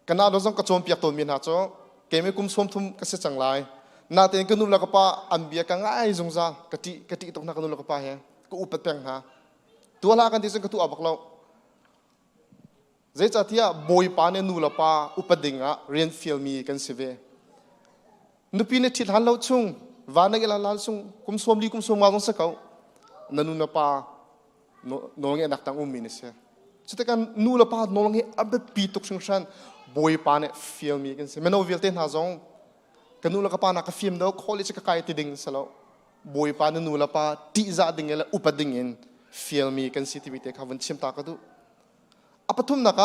Ka nau zong ka cawnpiak tawnmi hna cu keimah kum 30 ka si cang lai. Natein ka nu le ka pa an bia ka ngai zungzal. Ka ṭih ka ṭih tuk hna ka nu le ka pa he. Ka upat peng hna. Tuah hlah kan ti cun ka tuah bak lo. Zeicahtiah Bawipa nih nu le pa upat ding ah rian fialmi kan si ve. Nupi na ṭhit hlan lo chung, va na ngeih hlan chung kum 40 kum 50 zong si ko. Na nu na pa nawlngeihnak tang ummi na si. Cutikah nu le pa nawlngeih a biapi tuk hringhran Bawipa nih fialmi kan si. Mino vialte hna zong ka nu le ka pa na ka fim do college ka kai ti ding si lo. Bawipa na nu le pa ṭihzah ding le upat ding in fialmi kan si timi te kha vun chim ta ka duh. A pathumnak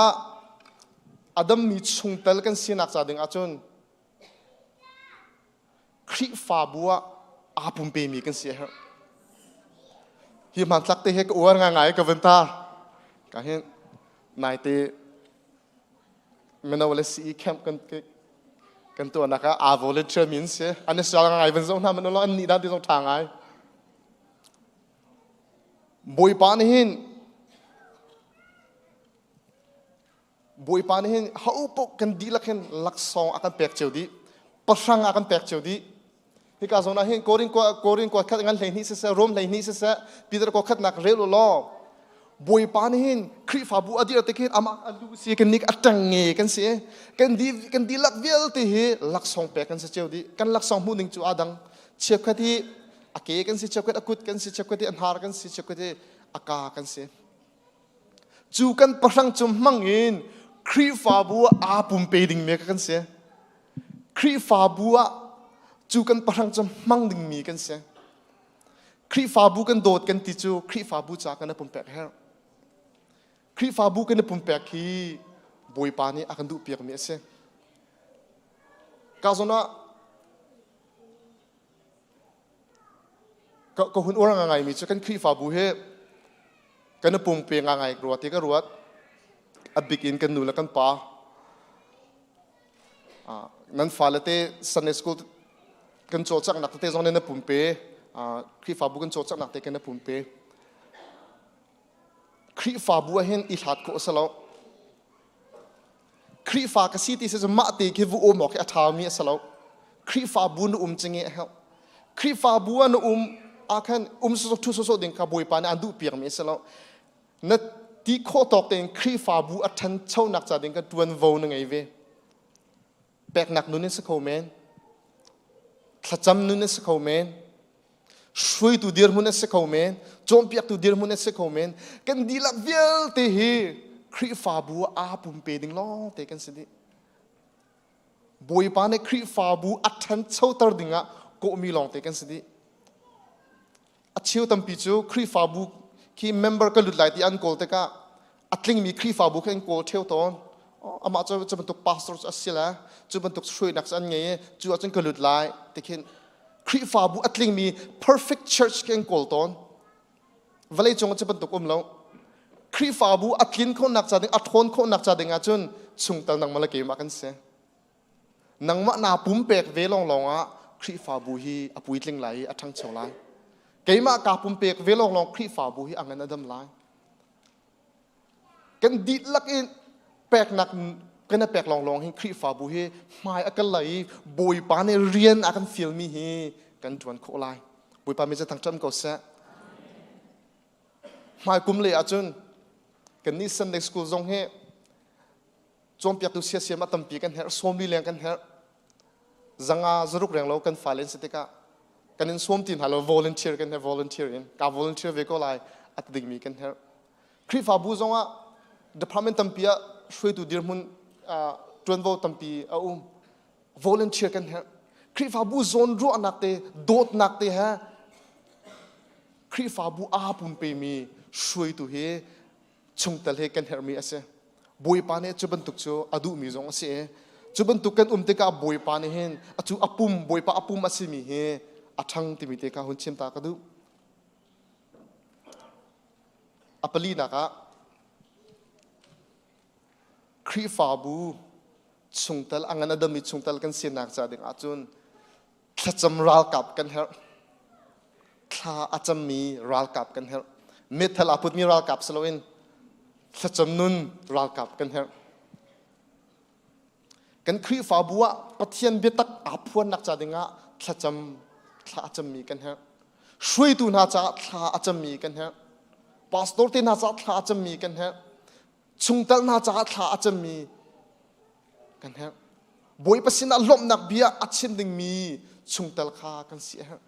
ah A dammi chungtel kan sinak ca ding ahcun Khrihfabu ah aa pumpemi kan si a herh. Hi hmanthlak te he ka uar ngaingai ka vun tar. Ka hin naite mino le CE camp kan kan tuahnak ah aa volunteer mi an si. An i sual ngai van zoh hna man an nih dan ti zong ṭha ngai. Bawipa nih hin Bawipa nih hin ho paoh kan dihlak hin laksawng a kan pek cio dih. Pahrang a kan pek cio dih. Hika zawn ah hin Korin kua Korin kua khat ngan 12 siseh Rom 12 siseh Peter kua khatnak rel u law Bawipa nih hin Khrihfabu a dir tik hin amah a lu si kan nik a ṭeng nge kan si kan di kan dihlak vialte hi laksawng pek kan si cio dih kan laksawng hmuh ning cu aa dang cheukhat hi a ke kan si cheukhat a kut kan si cheukhat hi a hnar kan si cheukhat hi a ka kan si Cu kan pahrang cu hmang in Khrihfabu ah aa pumpe dingmi kan si. Khrihfabu ah cu kan pahrang cu hmang dingmi kan si. Khrihfabu kan dawt kan ti cu Khrihfabu ca kan i pumpek a herh. Khrihfabu kan i pumpek hi Bawipa nih a kan duhpiakmi a si. Ka zawn ah Ka hun uar ngaingaimi cu kan Khrihfabu hi kan i pumpe ngaingai rua ti ka ruat. A bik in kan nu le kan pa. Nan fale te Sunday school kan cawlcanghnak tete zong nan i pumpe. Khrihfabu kan cawlcanghnak te kan i pumpe. Khrihfabu ah hin i hlat khawh a si lo. Khrihfa ka si ti si cu mah te khi vu um awk hi a ṭhami a si lo. Khrihfabu na um cinge a herh. Khrihfabu ah na um ah khan um sawsawh ṭhu sawsawh ding kha Bawipa nih aan duhpiakmi a si lo. Na ti khawh tawk tein Khrihfabu a ṭhanchonak ca ding kha ṭuanvo na ngei ve. Peknak nun in si kho men. Thlacam nun in si kho men. Hruaitu dirhmun a si kho men, cawnpiaktu dirhmun a si kho men. Kan dihlak vialte hi Khrihfabu ah aa pumpe ding lawngte kan si dih. Bawipa nih Khrihfabu a ṭhanchoter dingah kawhmi lawngte kan si dih. A cheu tampi cu Khrihfabu khi member ka lut lai ti an kawl tikah a tlingmi Khrihfabu khi an kawl ṭheo tawn. Amah cu cu bantuk pastor cu a si le cu bantuk hruainak cu an ngei i cu ahcun ka lut lai ti khin Khrihfabu a tlingmi perfect church khi an kawl tawn. Vawlei cung ah cu bantuk um lo. Khrihfabu a tlin khawhnak ca ding, a ṭhawn khawhnak ca ding ahcun chungtel nangmah le keimah kan si. Nangmah naa pumpek ve lawnglawng ah Khrihfabu hi a puitling lai i a ṭhangcho lai. Keimah kaa pumpek ve lawnglawng Khrihfabu hi a ngan a dam lai. Kan dihlak in peknak kan i pek lawnglawng hin Khrihfabu hi hmai a kal lai i Bawipa nih rian a kan fialmi hi kan ṭuan khawh lai. Bawipa mi cu thangṭhat ko seh. Hmai kum lei ahcun kannih Sunday School zong hi cawnpiaktu siasiam a tampi kan herh sawmli leng kan herh zanga zaruk reng lo kan fale an si tikah kan in sawm ti hna lo volunteer kan herh volunteer in ka volunteer ve ko lai a ti dingmi kan herh Khrihfabu zongah department tampi ah hruaitu dirhmun ṭuanvo tampi a um volunteer kan herh Khrihfabu zawn ruahnak te dawtnak te he Khrihfabu aa pumpemi hruaitu hi chungtel hi kan herhmi a si. Bawipa nih cu bantuk cu a duhmi zong a si i cu bantuk kan um tikah Bawipa nih hin a cu a pum Bawipa a pum a simi hi a ṭhang timi te kha hun chim ta ka duh. A palinak ah Khrihfabu chungtel a ngan a dami chungtel kan sinak ca ding ahcun thlacam ralkap kan herh. Thla a cammi ralkap kan herh. Meithal aa putmi ralkap si loin thlacam nun ralkap kan herh. Kan Khrihfabu ah Pathian biatak aa phuannak ca dingah thlacam thla a cammi kan herh. Hruaitu hna caah thla a cammi kan herh. Pastor te hna caah thla a cammi kan herh. Chungtel hna caah thla a cammi kan herh. Bawipa sinah lawmhnak bia a chim dingmi chungtel kha kan si a herh.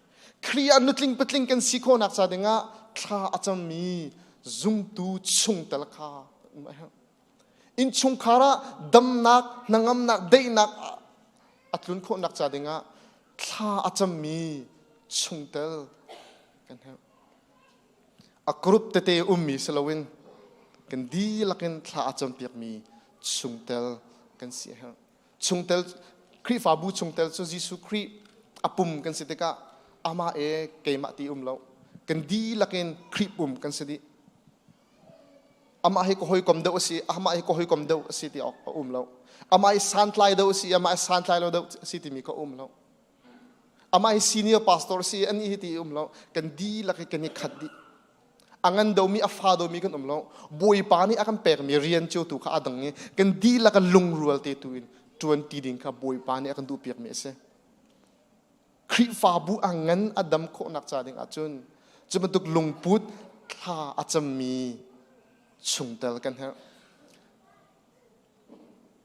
Khrih ah nutling patling kan si khawhnak ca dingah thla a cammi zumtu chungtel kha um a herh. Innchungkhar ah damnak, hnangamnak, daihnak a tlun khawhnak ca dingah thla a cammi chungtel kan herh. A group tete ummi si loin kan dihlak in thla a campiakmi chungtel kan si a herh. Chungtel Khrihfabu chungtel cu Jesuh Khrih a pum kan si tikah amah e keimah ti um lo. Kan dihlak in Khrih pum kan si dih. Amah hi ka hawikom deuh a si, amah hi ka hawikom deuh a si ti awk a um lo. Amah hi santlai deuh a si, amah hi santlai lo deuh a si timi kha um lo. Amah hi senior pastor a si, anih hi ti um lo. Kan dihlak hi kan i khat dih. A ngan domi, a fa domi kan um lo. Bawipa nih a kan pekmi rian cio tu kha a dang i kan dihlak a lungrual te tu in ṭuan ti ding kha Bawipa nih a kan duhpiakmi a si. Khrihfabu a ngan a dam khawhnak ca ding ahcun cu bantuk lungput thla a cammi chungtel kan herh.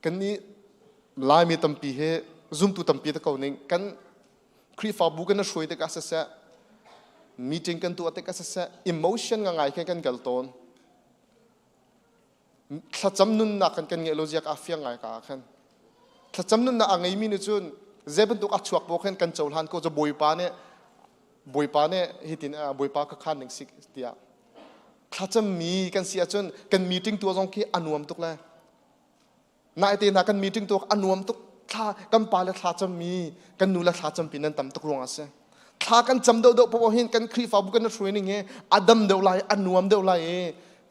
Kannih Laimi tampi hi zumtu tampi te ko ning kan Khrihfabu kan hruai tikah siseh meeting kan tuah tikah siseh emotion nga ngai khin kan kal tawn. Thlacam nunnak kan kan ngeih lo zia ka fiang ngai ka khan. Thlacam nunnak a ngeimi nih cun zei bantuk a chuak bo khan kan cohlan ko cu Bawipa nih Bawipa nih hitin Bawipa ka khan ning si tiah thlacammi kan si ahcun kan meeting tuah zong khi a nuam tuk le Naite hna kan meeting tuak a nuam tuk thla kan pa le thla cammi kan nu le thla campi nan tam tuk ruang a si. Thla kan cam deuh deuh poah hin kan Khrihfabu kan hruai ning hi a dam deuh lai a nuam deuh lai i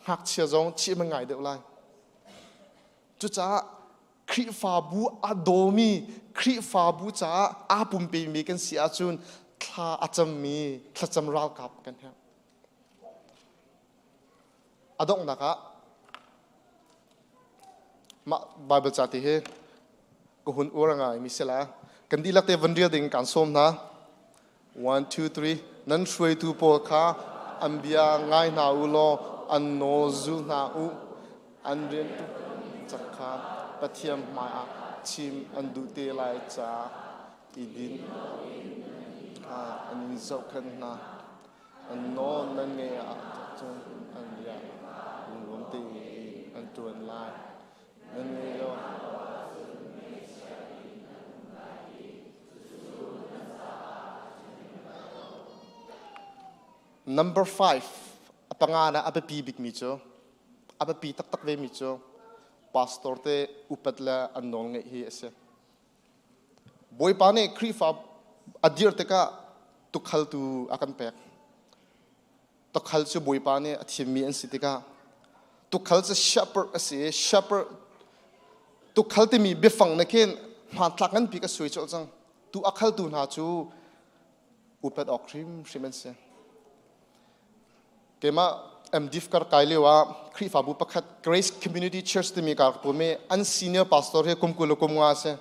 ngakchia zong chih man ngai deuh lai. Cucaah Khrihfabu a dawmi Khrihfabu caah aa pumpemi kan si ahcun thla a cammi thlacam ralkap kan herh. A donghnak ah mah Baibal ca ti hi ka hun uar ngai mi si la. Kan dihlak te van rial ding kaan sawm hna. 1 2 3 nan hruaitu pawl kha an bia ngai hna u law an nawl zul hna u. An rian cak kha Pathian hmaiah chim an duh te lai caah i din kha an in zohkhenh hna. An nawl nan ngeih ahcun an bia lunglawm tein an ṭuan lai. Nan ngeih lo. Number five, a panga na a biapi bikmi cu, a biapi taktak vemi cu, pastor te upat le an nawl ngeih hi a si. Bawipa nih Khrihfa a dirh tikah tukhaltu a kan pek. Tukhal cu Bawipa nih a thimmi an si tikah tukhal cu shepherd a si i shepherd tukhal timi biafang nih khin hmanthlak nganpi ka suai colh cang. Tu a khaltu hna cu upat awk hrimhrim an si. Keimah MDiv kar kai lio ah Khrihfabu pakhat Grace Community Church timi ka rak pum i an senior pastor hi kum 20 le kum nga a si.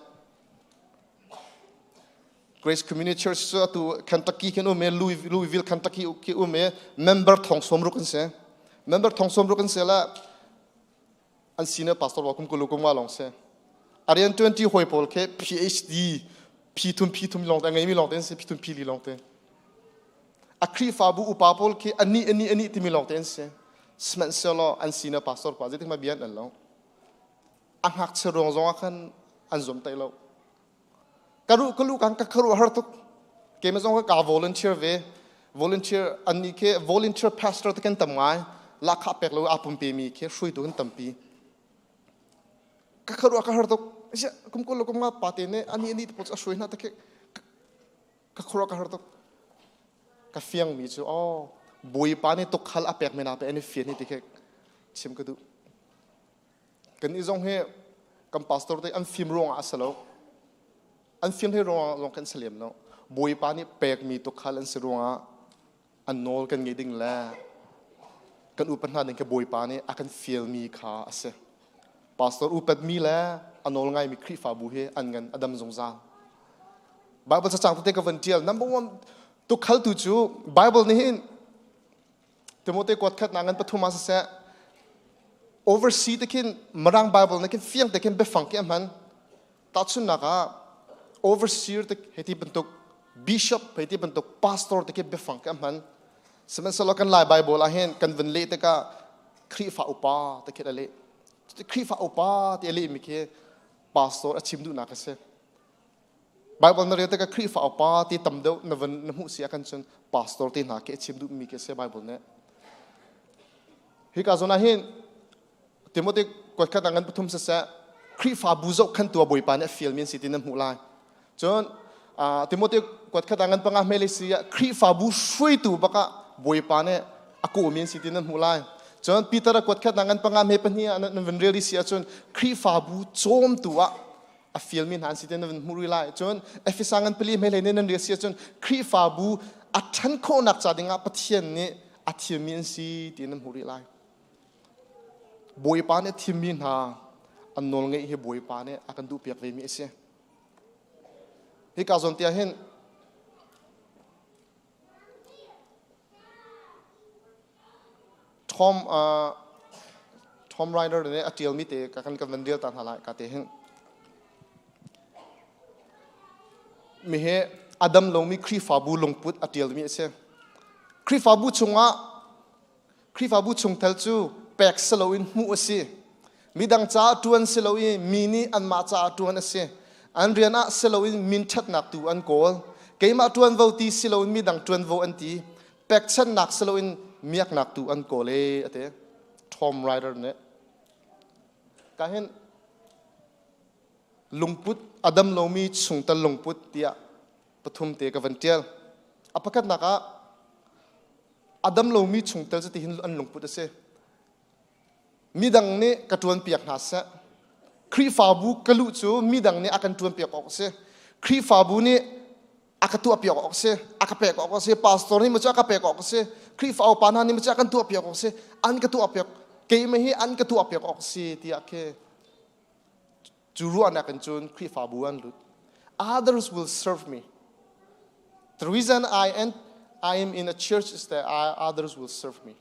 Grace Community Church cu atu Kentucky khin um i Louisville, Kentucky khi um i member thong sawm ruk an si. Member thong sawm ruk an si le an senior pastor ba kum 20 le kum nga lawng si. A rian 20 hawi pawl khi PhD phi thum phi thum lawng te a ngeimi lawng te an si phi thum phi li lawng te. A Khrihfabu upa pawl khi ani ani ani timi lawng te an si. Sihmanhsehlaw an senior pastor pa zeitik ma bia an al lo. A ngakchia ruang zong ah khan an zum tai lo. Ka ruh ka lu kan ka kharu har tuk. Keimah zong ka volunteer ve. Volunteer an ni khi volunteer pastor te kan tam ngai. Lakha pek lo aa pumpe mi khi hruaitu kan tampi. Ka kharu ka har tuk. Kum kul kum nga pa te ne ani ani te pol a hruai hna te khi ka khuaruah ka har tuk ka fiang mi cu oh bawipa nih tukhal a pek men ah pe an i fian hi ti khi chim ka duh kan i zong hi kan pastor te an fim ruangah a si lo an fim hlei ruangah zong kan si lem lo bawipa nih pekmi tukhal an si ruangah an nawl kan ngeih ding le kan upat hna ding khi bawipa nih a kan fialmi kha a si pastor upatmi le a nawl ngaimi Khrihfabu hi an ngan a dam zungzal Bible cacang tete ka van tial number one tukhaltu cu Bible nih hin Timote kuat khat na ngan pathum ah siseh oversee te khin Mirang Bible na khin fiang te khin biafang ki a hman tahchunnak ah overseer te hei ti bantuk bishop hei ti bantuk pastor te khi biafang ki a hman sihmanhsehlaw kan Lai Bible ah hin kan vun leh tikah Khrihfa upa te khi a leh Khrihfa upa ti a lehmi khi pastor a chim duhnak a si Bible na rel tikah Khrihfa upa ti tam deuh na van na hmuh si ah kan cun pastor te hna khi a chim duhmi khi a si Bible nih hika zawn ah hin Timote kuat khat ah ngan pathum siseh. Khrihfabu zohkhantu ah Bawipa nih a fialmi an si ti nan hmuh lai. Cun Timote kuat khat ah ngan panga hmele si ah Khrihfabu hruaitu bak ah Bawipa nih a kawhmi an si ti nan hmuh lai. Cun Peter a kuat khat ah ngan panga hme pahnih ah nan van rel si ahcun Khrihfabu cawmtu ah a fialmi hna an si ti nan van hmuh rih lai. Cun Efesa ngan pali hme hlei nan rel si ahcun Khrihfabu a ṭhan khawhnak ca dingah Pathian nih a thimmi an si ti nan hmuh rih lai. Bawipa nih a thimmi hna an nawlngeih hi Bawipa nih a kan duhpiak vemi a si. Hika zawn te ah hin Tom Tom Ryder nih a ṭialmi te ka kan kan van rel ta hna lai ka te hin. Mi hi a dam lomi Khrihfabu lungput a ṭialmi a si. Khrihfabu chungah Khrihfabu chungtel cu pek si loin hmuh a si. Midang caah ṭuan si lo i mi nih anmah caah ṭuan a si. An rian ah si loin min ṭhatnak tu an kawl. Keimah ṭuanvo ti si loin midang ṭuanvo an ti. Pekchanhnak si loin miaknak tu an kawl e a ti. Tom Ryder nih. Ka hin lungput a dam lomi chungtel lungput tiah pathum te ka van ṭial. A pakhatnak ah a dam lomi chungtel cu tihin an lungput a si. Midang nih ka ṭuanpiak hna seh. Khrihfabu ka luh cu midang nih a kan ṭuanpiak awk a si. Khrihfabu nih a ka tuahpiak awk a si. A ka pek awk a si. Pastor nih maw cu a ka pek awk a si. Khrihfa upa hna nih maw cu a kan tuahpiak awk a si. An ka tuahpiak keimah hi an ka tuahpiak awk a si tiah khi Cu ruahnak in cun Khrihfabu an lut. Others will serve me. The reason I am in a church is that others will serve me.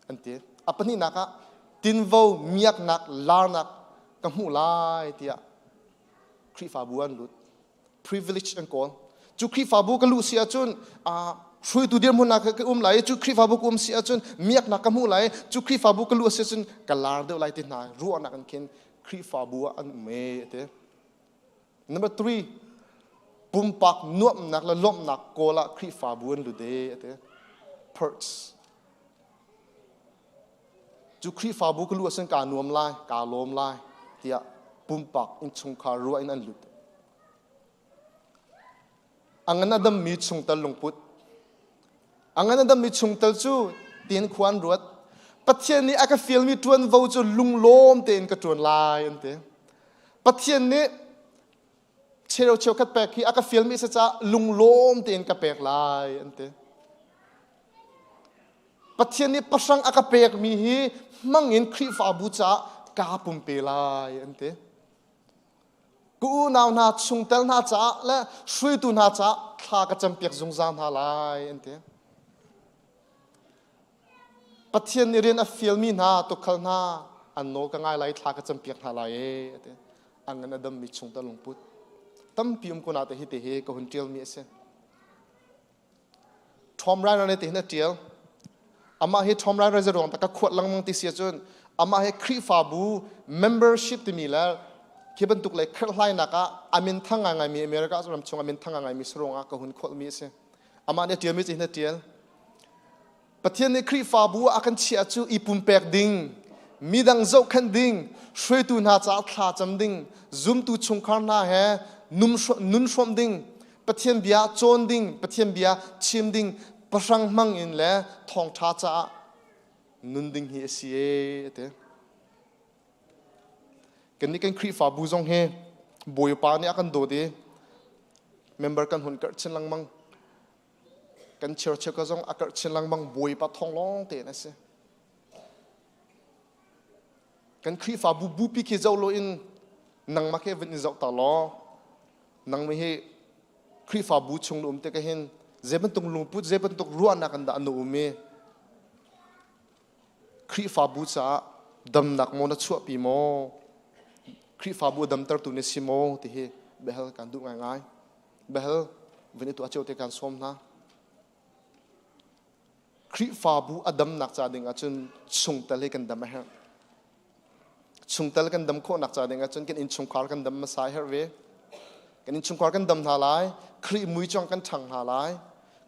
An ti. A pahnihnak ah tinvo miaknak larnak ka hmuh lai tiah Khrihfabu an lut. Privilege an kawl. Cu Khrihfabu ka luh si ahcun hruaitu dirhmun ah ka um lai cu Khrihfabu ka um si ahcun miaknak ka hmuh lai cu Khrihfabu ka luh si ahcun ka lar deuh lai ti hna ruahnak an khin Khrihfabu ah an um e a ti. Number three, pumpak nuamhnak le lawmhnak kawl ah Khrihfabu an lut e a ti. Perks. Cu Khrihfabu ka luh ahcun kaa nuam lai, kaa lawm lai tiah pumpak innchungkhar ruah in an lut. A ngan a dammi chungtel lungput. A ngan a dammi chungtel cu tiin khua an ruat. Pathian nih a ka fialmi ṭuanvo cu lunglawm tein ka ṭuan lai an ti. Pathian nih cheu cheukhat pek hi a ka fialmi a si caah lunglawm tein ka pek lai an ti. Pathian nih pahrang a ka pekmi hi hmangin Khrihfabu caah kaa pumpe lai an ti. Ka unau hna chungtel hna caah le hruaitu hna caah thla ka campiak zungzal hna lai an ti. Pathian nih rian a fialmi hna tukhal hna an nawl ka ngai lai thla ka campiak hna lai e a ti. An ngan a dammi chungtel lungput tampi um ko na te hi te hi ka hun ṭialmi a si. Tom Reiner nih tihin a ṭial. Amah hi Tom Reiner zeruang tak ka khuat lengmang ti si ahcun amah hi Khrihfabu membership timi le khi bantuk le kherhhlainak ah a min thang ngaingaimi America ram chung a min thang ngaingaimi saruang ah ka hun kholhmi a si. Amah nih a ṭialmi cu hin a ṭial. Pathian nih Khrihfabu ah a kan chiah cu i pumpek ding, midang zohkhenh ding, hruaitu hna caah thla cam ding, zumtu chungkhar hna he nun hrawmh ding, Pathian bia cawn ding, Pathian bia chim ding, pahrang hmang in le thawngṭha caah nun ding hi a si e a ti. Kannih kan Khrihfabu zong hi Bawipa nih a kan dawt i member kan hun karh chin lengmang. Kan church ka zong a karh chin lengmang Bawipa thawng lawng tein a si. Kan Khrihfabu bupi khi zoh lo in nangmah khi vun in zoh ta law nangmah hi Khrihfabu chung na um te ka hin zei bantuk lungput zei bantuk ruahnak in dah na um i Khrihfabu caah damnak maw na chuahpi maw Khrihfabu a damtertu na si maw ti hi biahal kan duh ngaingai. Biahal vun i tuah cio te kan sawm hna. Khrihfabu a damnak ca ding ahcun chungtel hi kan dam a herh. Chungtel kan dam khawhnak ca ding ahcun kan innchungkhar kan dam hmasa a herh ve. Kan innchungkhar kan dam hna lai, Khrih mui cong kan ṭhang hna lai,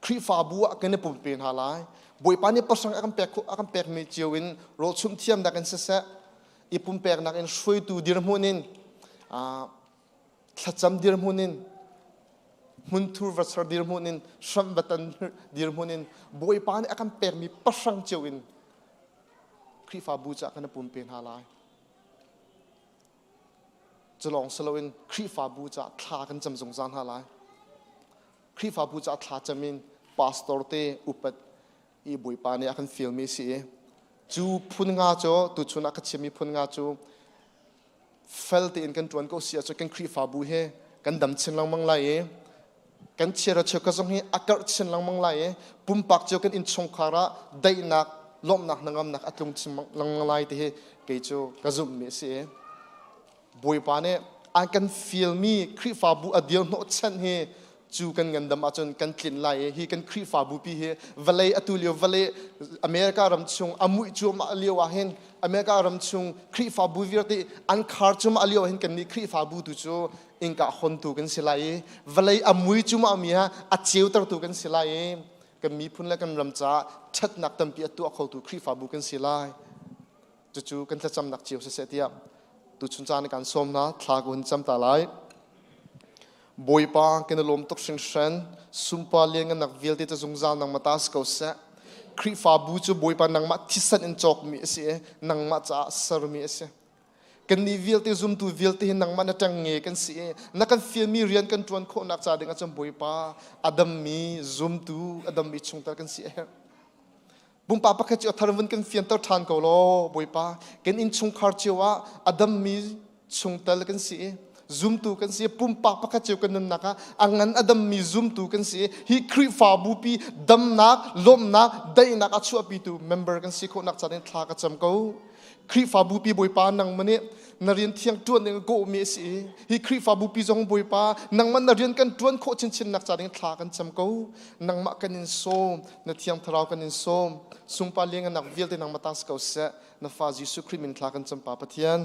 Khrihfabu ah kan i pumpe hna lai. Bawipa nih pasang a kan pek a kan pekmi cio in rawlchumh thiamnak in siseh, i pumpeknak in hruaitu dirhmun in thlacam dirhmun in hmunthur va ser dirhmun in hramh va tan dirhmun in Bawipa nih a kan pekmi pahrang cio in Khrihfabu caah kan i pumpe hna lai. Cu lawng si loin Khrihfabu caah thla kan cam zungzal hna lai. Khrihfabu caah thla cam in pastor te upat i Bawipa nih a kan fialmi a si i cu phun nga cu tuchun ah ka chimmi phun nga cu fel tein kan ṭuan ko si ahcun kan Khrihfabu hi kan dam chin lengmang lai i kan chiara cheukhat zong hi a karh chin lengmang lai i pumpak cio kan innchungkhar ah daihnak lawmhnak hnangamnak a tlung chin lengmang lai ti hi kei cu ka zumhmi a si i Bawipa nih an kan fialmi Khrihfabu a dir hnawhchanh hi cu kan ngandam ahcun kan tlinh lai i hi kan Khrihfabu pi hi vawlei atu lio vawlei America ram chung a muih cuahmah lio ah hin America ram chung Khrihfabu vialte an khar cuahmah lio ah hin kannih Khrihfabu tu cu innka hontu kan si lai i vawlei a mui cuahmah mi ha a ceutertu kan si lai i kan miphun le kan ram caah ṭhatnak tampi a tuah khotu Khrihfabu kan si lai. Cucu kan thlacamnak cio siseh tiah tuchun caan kan sawm hna thla ka hun cam ta lai. Bawipa kan i lawm tuk hringhran sumpa lianngannak vialte cu zungzal nangmah ta si ko seh. Khrihfabu cu Bawipa nangmah thisen in cawkmi a si i nangmah caah sermi a si. Kannih vialte zumtu vialte hi nangmah na ṭengnge kan si i na kan fialmi rian kan ṭuan khawhnak ca ding ahcun Bawipa a dammi zumtu a dammi chungtel kan si a herh. Pumpak pakhat cu a thar vun kan fianter ṭhan ko law Bawipa kan innchungkhar cio ah a dammi chungtel kan si i zumtu kan si pumpak pakhat cio kan nunnak ah a ngan a dammi zumtu kan si hi Khrihfabu pi damnak lawmhnak daihnak a chuahpitu member kan si khawhnak caan in thla ka cam ko Khrihfabu pi Bawipa nangmah nih na rian thiang ṭuan ding kawhmi a si i hi Khrihfabu pi zong Bawipa nangmah na rian kan ṭuan khawh chinchin nak ca ding thla kan cam ko nangmah kan in sawm na thiang thlarau kan in sawm sungpa lianganak vialte nangmah ta si ko seh na fa Jesuh Khrih min thla kan cam pa Pathian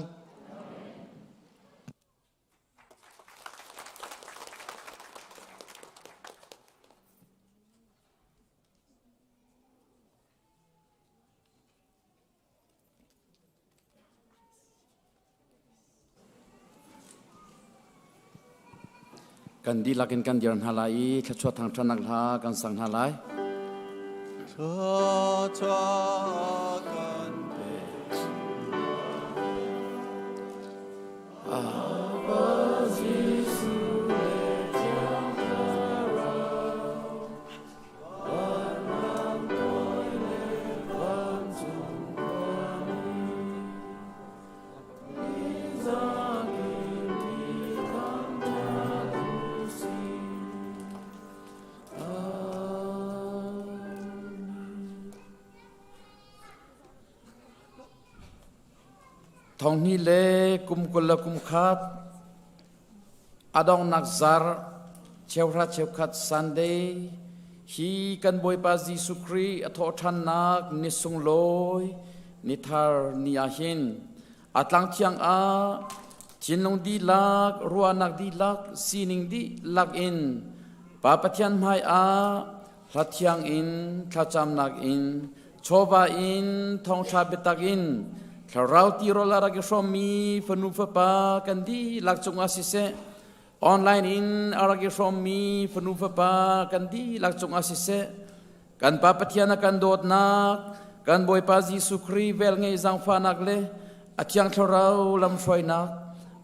Kan dihlak in kan dir hna lai i thluachuah thangṭhatnak hla kan sang hna lai.
Thluachuah kan pe. Abba Jesuh le Thiang Thlarau.
Thonghnih le kum 20 le kum khat A donghnak zarh cheuhra cheukhat Sunday hi kan Bawipa Jesuh Khrih a thawhṭhannak ni sunglawi ni thar ni ah hin a tlang thiang ah thinlung dihlak ruahnak dihlak sining dihlak in Pa Pathian hmai ah hla thiang in thlacamnak in chawva in thawngṭha biatak in thlarau tirawl a rak i hrawmmi fanu fapa kan dihlak cungah siseh online in a rak i hrawmmi fanu fapa kan dihlak cungah siseh kan Pa Pathian a kan dawtnak kan Bawipa Jesuh Khrih velngeih zaangfahnak le a Thiang Thlarau lamhruainak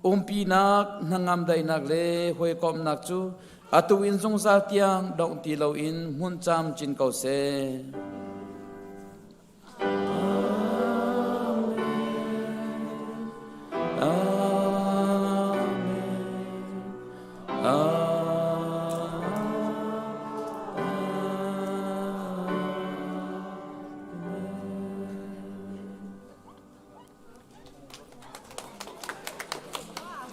umpinak hnangam daihnak le hawikomhnak cu atu in zungzal tiang dongh ti loin hmun camcin ko seh.